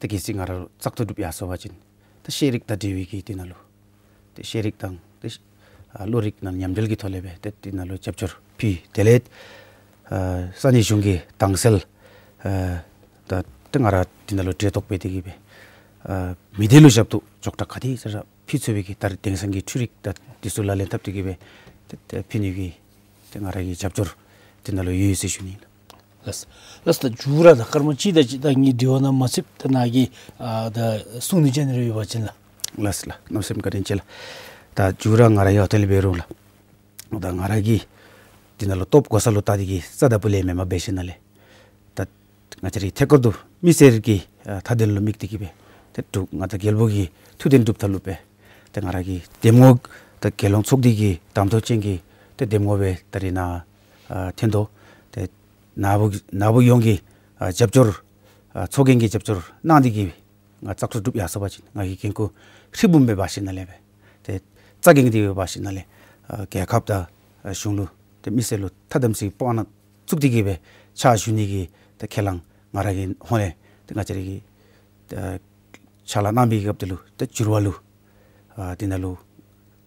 ད་གལ་སྲིད་ང་ར་ལུ་བཙག་འཐུ་གྲུབ་ཡར་སོང་པ་ཅིན་ད་ཤེས་རིག་དང་འབྲེལ་བའི་གི་འདི་ནང་ལུ་ཏེ་ཤེས་རིག་དང་ཏེ་ཨ་བློ་རིག་ནང་མཉམ་འབྲེལ་གྱི་ཐོག་ལས་སྦེ་ཏེ་འདི་ནང་ལུ་རྒྱབ་སྐྱོར་ཕུལ། དེ་ལས་ཨ་ས་གནས་གཞུང་གི་དྭངས་གསལ་ཨ་ད་ཏེ་ང་ར་འདི་ནང་ལུ་གྲལ་གཏོགས་འབད་དེ་གིས་སྦེ་ཨ་མི་སྡེ་ལུ་ཞབས་ཏོག་ཅོག་འཐདཔ་ག་དེ་ཟེར་ར་ཕུལ་ཚུགས་པའི་གི་ད་རེས་དེང་སང་གི་འཕྲུལ་རིག་དང་འདི་ཚུ་ལག་ལེན་འཐབ་སྟེ་གིས་སྦེ་ཏེ་ཏེ་ཕུལ་ནི་གི་ཏེ་ང་ར་གི་རྒྱབ་སྐྱོར་འདི་ནང་ལུ་ཡོད་ཟེར་ཞུ་ནི་ཨིན་ལགས། ལགས་ལགས། ད་མཇུག་ར་ད་སྐར་མ་གཅིག་དང་གཅིག་དང་གཉིས་འདི་བ་ནང་མ་ཚུདཔ་ད་ནཱ་གིས་ཨ་ད་གསུང་ནི་ཅིག་ཨ་ནི་རེ་ཡོད་པ་ཅིན་ལགས། ལགས་ལགས། གནམ་མེད་ས་མེད་བཀའ་དྲིན་ཆེ་ལགས། ད་མཇུག་ར་ང་ར་ཡང་ཧོ་ཊེལ་འབད་རུང་ལགས། ད་ང་ར་གིས་འདི་ནང་ལུ་ཐོབ་གོ་ས་ལུ་བལྟ་སྟེ་གིས་རྩ་དང་པོ་ལས་མེནམ་འབད་ཞིནམ་ལས་ད་ང་བཅས་རའི་ཐད་ཀར་དུ་མི་སེར་གྱི་ཨ་མཐའ་དོན་ལུ་དམིགས་ཏེ་གིས་སྦེ་ཏེ་འབྲུག་མངའ་བདག་རྒྱལ་པོ་གི་ཐུགས་དོན་སྒྲུབ་ཐབས་ལུ་སྦེ་ཏེ་ང་ར་གི་འདེམས་ངོ་ད་རྒྱལ་ཡོངས་ཚོགས་སྡེ་གི་དང་འདོད་ཅན་གྱི་ཏེ་འདེམས་ངོ་སྦེ་ད་རེས་ནཱ་ཨ་ཐོན་དོ། ཏེ་ནཱ་བུ་ནཱ་བུ་ཡོངས་ཀྱིས་ཨ་རྒྱབ་སྐྱོར་ཨ་ཚོགས་རྒྱན་གྱིས་རྒྱབ་སྐྱོར་གནང་སྟེ་གིས་ང་བཙག་འཐུ་གྲུབ་ཡར་སོང་པ་ཅིན་ང་གི་འགན་ཁུར་ཧྲིལ་བུམ་སྦེ་འབག་ཞིནམ་ལས་སྦེ་ཏེ་རྩ་འགེངས་ཏེ་སྦེ་འབག་ཞིནམ་ལས་ཨ་རྒྱལ་ཁབ་དང་ཨ་གཞུང་ལུ་ཏེ་མི་སེར་ལུ་ཐ་དམ་ཚིག་སྤང་བླང་བཙུགས་ཏེ་གིས་སྦེ་ཕྱག་ཞུ་ནི་གི་ཏེ་ཁས་བླངས་ང་ར་གི་ཧོངས་ལས་ཏེ་ང་བཅས་ར་གི་ཨ་ཕྱག་ལཱ་གནང་བའི་སྐབས་དེ་ལུ་ཏེ་འགྱུར་བ་ལུ་ཨ་འདི་ནང་ལུ་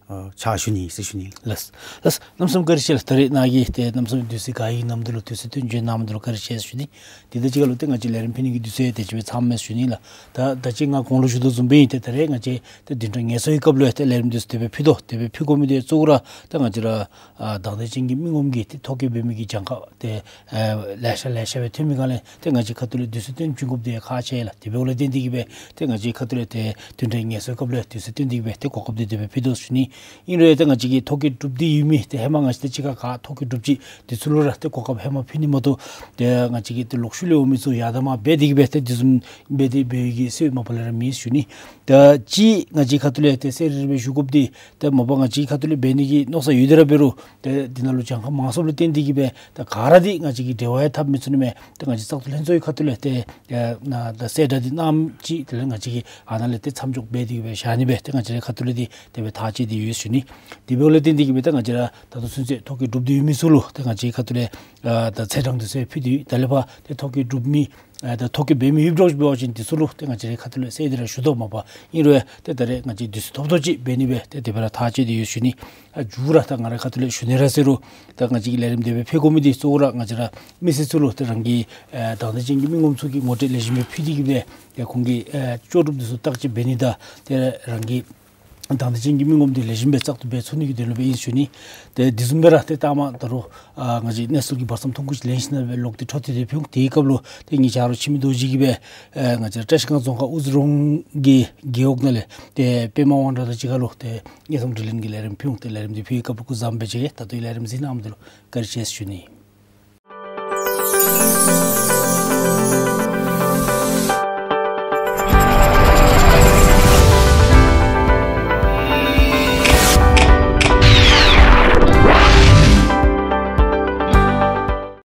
ཨ་ཕྱག་ཞུ་ནི་ཟེར་ཞུ་ནི། ལགས། ལགས། གནམ་མེད་ས་མེད་བཀའ་དྲིན་ཆེ་ལགས། ད་རེས་ནཱ་གིས་ཏེ་གནམ་མེད་ས་མེད་དུས་ཚོད་ཁ་གི་ནང་འདི་ལུ་དུས་ཚོད་བཏོན་བྱོན་གནང་མི་འདི་ལུ་བཀའ་དྲིན་ཆེ་ཟེར་ཞུ་ནི། དེ་དང་གཅིག་ཁར་ལུ་ཏེ་ང་བཅས་ལས་རིམ་ཕུལ་ནི་གི་དུས་ཚོད་དེ་ཅིག་སྦེ་ཚངམ་མས་ཟེར་ཞུ་ནི་ལགས། ད་ད་ཅི་ང་གོང་ལུ་ཞུ་དོ་བཟུམ་སྦེ་ཨིན། ཏེ་ད་རེས་ང་བཅས་ཏེ་བདུན་ཕྲག་ངལ་གསོའི་སྐབས་ལུ་ཏེ་ལས་རིམ་འདི་ཚུ་དེ་སྦེ་ཕུལ་དོ། དེ་སྦེ་ཕུལ་དགོ་མི་འདི་གཙོ་བོ་ར་ཏེ་ང་བཅས་ར་ཨ་དང་འདོད་ཅན་གྱི་མི་ངོམ་གྱིས་ཏེ་ཐོ་བཀོད་འབད་མི་གི་གྱངས་ཁ་ཏེ་ཨ་ལེ་ཤ་ལེ་ཤ་སྦེ་ཐོན་མི་སྒང་ལས་ཏེ་ང་བཅས་ཁ་ཐུག་ལས་དུས་ཚོད་བཏོན་བྱིན་དགོཔ་འདི་ཁག་ཆེ་ལགས། དེ་འབདཝ་ལས་བརྟེན་ཏེ་གིས་སྦེ་ཏེ་ང་བཅས་ཁ་ཐུག་ལས་ཏེ་བདུན་ཕྲག་ངལ་གསོའི་སྐབས་ལུ་དུས་ཚོད་བཏོན་ཏེ་གིས་སྦེ་ཏེ་གོ་སྐབས་འདི་དེ་སྦེ་ཕུལ་དོ་ཟེར་ཞུ་ནི། ཨིན་རུང་ཡང་ཏེ་ང་བཅས་ཀྱི་ཐོ་བཀོད་གྲུབ་སྟེ་ཡོད་མི་ཏེ་ཧེ་མ་ང་བཅས་ཏེ་ཅིག་ཁར་ཁར་ཐོ་བཀོད་གྲུབ་ཅི་འདི་ཚུ་ལུ་ར་ཏེ་གོ་སྐབས་ཧེ་མ་ཕུལ་ནི་མ་གཏོགས་ཏེ་ང་བཅས་ཀྱི་ཏེ་ལོག་ཤུལ་ལས་འོང་མི་ཚུ་ཡར་དང་མར་འབད་དེ་གིས་སྦེ་ཏེ་དེ་བཟུམ་འབད་དེ་འབད་བའི་གི་སྲོལ་མ་པ་ལས་ར་མེད་ཟེར་ཞུ་ནི། ད་ཅི་ང་བཅས་ཁ་ཐུག་ལས་ཏེ་གསལ་རི་རི་སྦེ་ཞུ་དགོཔ་འདི་ཏེ་མ་པ་ང་བཅས་ཁ་ཐུག་ལས་འབད་ནི་གི་མནོ་བསམ་ཡོད་དེ་ར་འབད་རུང་ཏེ་འདི་ནང་ལུ་གྱངས་ཁ་མང་སུ་ལུ་བརྟེན་ཏེ་གིས་སྦེ་ད་ག་ར་འདི་ང་བཅས་ཀྱིས་འབྲེལ་བ་ཡང་འཐབ་མི་ཚུགས་ནི་མས། ཏེ་ང་བཅས་བཙག་འཐུ་ལྷན་ཚོགས་ཀྱི་ཁ་ཐུག་ལས་ཏེ་ཨ་ནཱ་ད་གསལ་བསྒྲགས་འདི་གནངམ་ཅིག་དེ་ལས་ང་བཅས་ཀྱིས་ཨ་ནཱ་ལས་ཏེ་མཚམས་འཇོག་འབད་དེ་གིས་སྦེ་བཞག་ནི་སྦེ་ཏེ་ང་བཅས་རའི་ཁ་ཐུག་ལས་འདི་དེ་སྦེ་ཐག་བཅད་དེ་ཡོད་ཟེར་ཞུ་ནི། དེ་འབདཝ་ལས་བརྟེན་ཏེ་གིས་སྦེ་ད་ང་བཅས་ར་ད་ལྟོ་ཚུན་ཚོད་ཐོ་བཀོད་གྲུབ་སྟེ་ཡོད་མི་ཚུ་ལུ་ཏེ་ང་བཅས་ཁ་ཐུག་ལས་ཨ་ད་ཚེས་གྲངས་འདི་ཚུ་ཕུལ་ཏེ་ཡོད། ད་ལས་ཕར་ཏེ་ཐོ་བཀོད་གྲུབ་མི་ཨ་ད་ཐོ་བཀོད་འབད་མི་ཡོདཔ་འདྲཝ་ཅིག་འབད་བ་ཅིན་འདི་ཚུ་ལུ་ཏེ་ང་བཅས་རའི་ཁ་ཐུག་ལས་གསལ་ཏེ་ར་ཞུ་དོ། མ་པ་ཨིན་རུང་ཡང་ཏེ་ད་རེས་ང་བཅས་དུས་ཚོད་ཐོབ་ཐོབ་ཅིག་འབད་ནི་སྦེ་ཏེ་དེ་སྦེ་ར་ཐག་བཅད་དེ་ཡོད་ཟེར་ཞུ་ནི། ཨ་མཇུག་ར་ད་ང་རའི་ཁ་ཐུག་ལས་ཞུ་ནི་ར་ཟེར་རུང་ད་ང་བཅས་ཀྱི་ལས་རིམ་དེ་སྦེ་ཕུལ་དགོ་མི་འདི་གཙོ་བོ་ར་ང་བཅས་ར་མི་སེར་ཚུ་ལུ་ཏེ་རང་གི་ཨ་དང་འདོད་ཅན་གྱི་མི་ངོམ་ཚུ་གི་ངོ་སྤྲོད་ལེགས་ཤོམ་སྦེ་ཕུལ་ཏེ་གིས་སྦེ་ཏེ་ཁོང་གི་ཨ་ལྕོགས་གྲུབ་འདི་ཚུ་བརྟག་དཔྱད་འབད་ནི་དང་ཏེ་རང་གི་དང་འདོད་ཅན་གྱི་མི་ངོམ་འདི་ལེགས་ཤོམ་སྦེ་བཙག་འཐུ་འབད་ཚུགས་ནི་གི་དོན་ལུ་སྦེ་ཨིན་ཟེར་ཞུ་ནི། ཏེ་དེ་བཟུམ་སྦེ་ར་ཏེ་ལྟ་མ་ད་རུང་ཨ་ང་བཅས་གནས་ཚུལ་གྱི་བར་མཚམས་ཐུང་ཀུ་ཅིག་ལེན་ཞིནམ་ལས་ལོག་སྟེ་འཕྲོ་མཐུད་དེ་ཕུལ་འོང་། དེའི་སྐབས་ལུ་ཏེ་ངེའི་ཆ་རོགས་འཆི་མེད་རྡོ་རྗེ་གིས་སྦེ་ཨ་ང་བཅས་བཀྲིས་སྒང་རྫོང་ཁག་དབུ་རྫི་རོང་གི་རྒེད་འོག་ནང་ལས་ཏེ་པདྨ་དབང་གྲགས་དང་གཅིག་ཁར་ལུ་ཏེ་སྙན་སེང་དྲི་ལན་གྱི་ལས་རིམ་ཕུལ་འོང་། ཏེ་ལས་རིམ་འདི་ཕུལ་བའི་སྐབས་ལུ་སྐུ་གཟུགས་བཟང་པོ་སྦེ་མཇལ། ད་ལྟོ་ལས་རིམ་གཟིགས་གནང་མི་འདི་ལུ་བཀའ་དྲིན་ཆེ་ཟེར་ཞུ་ནི།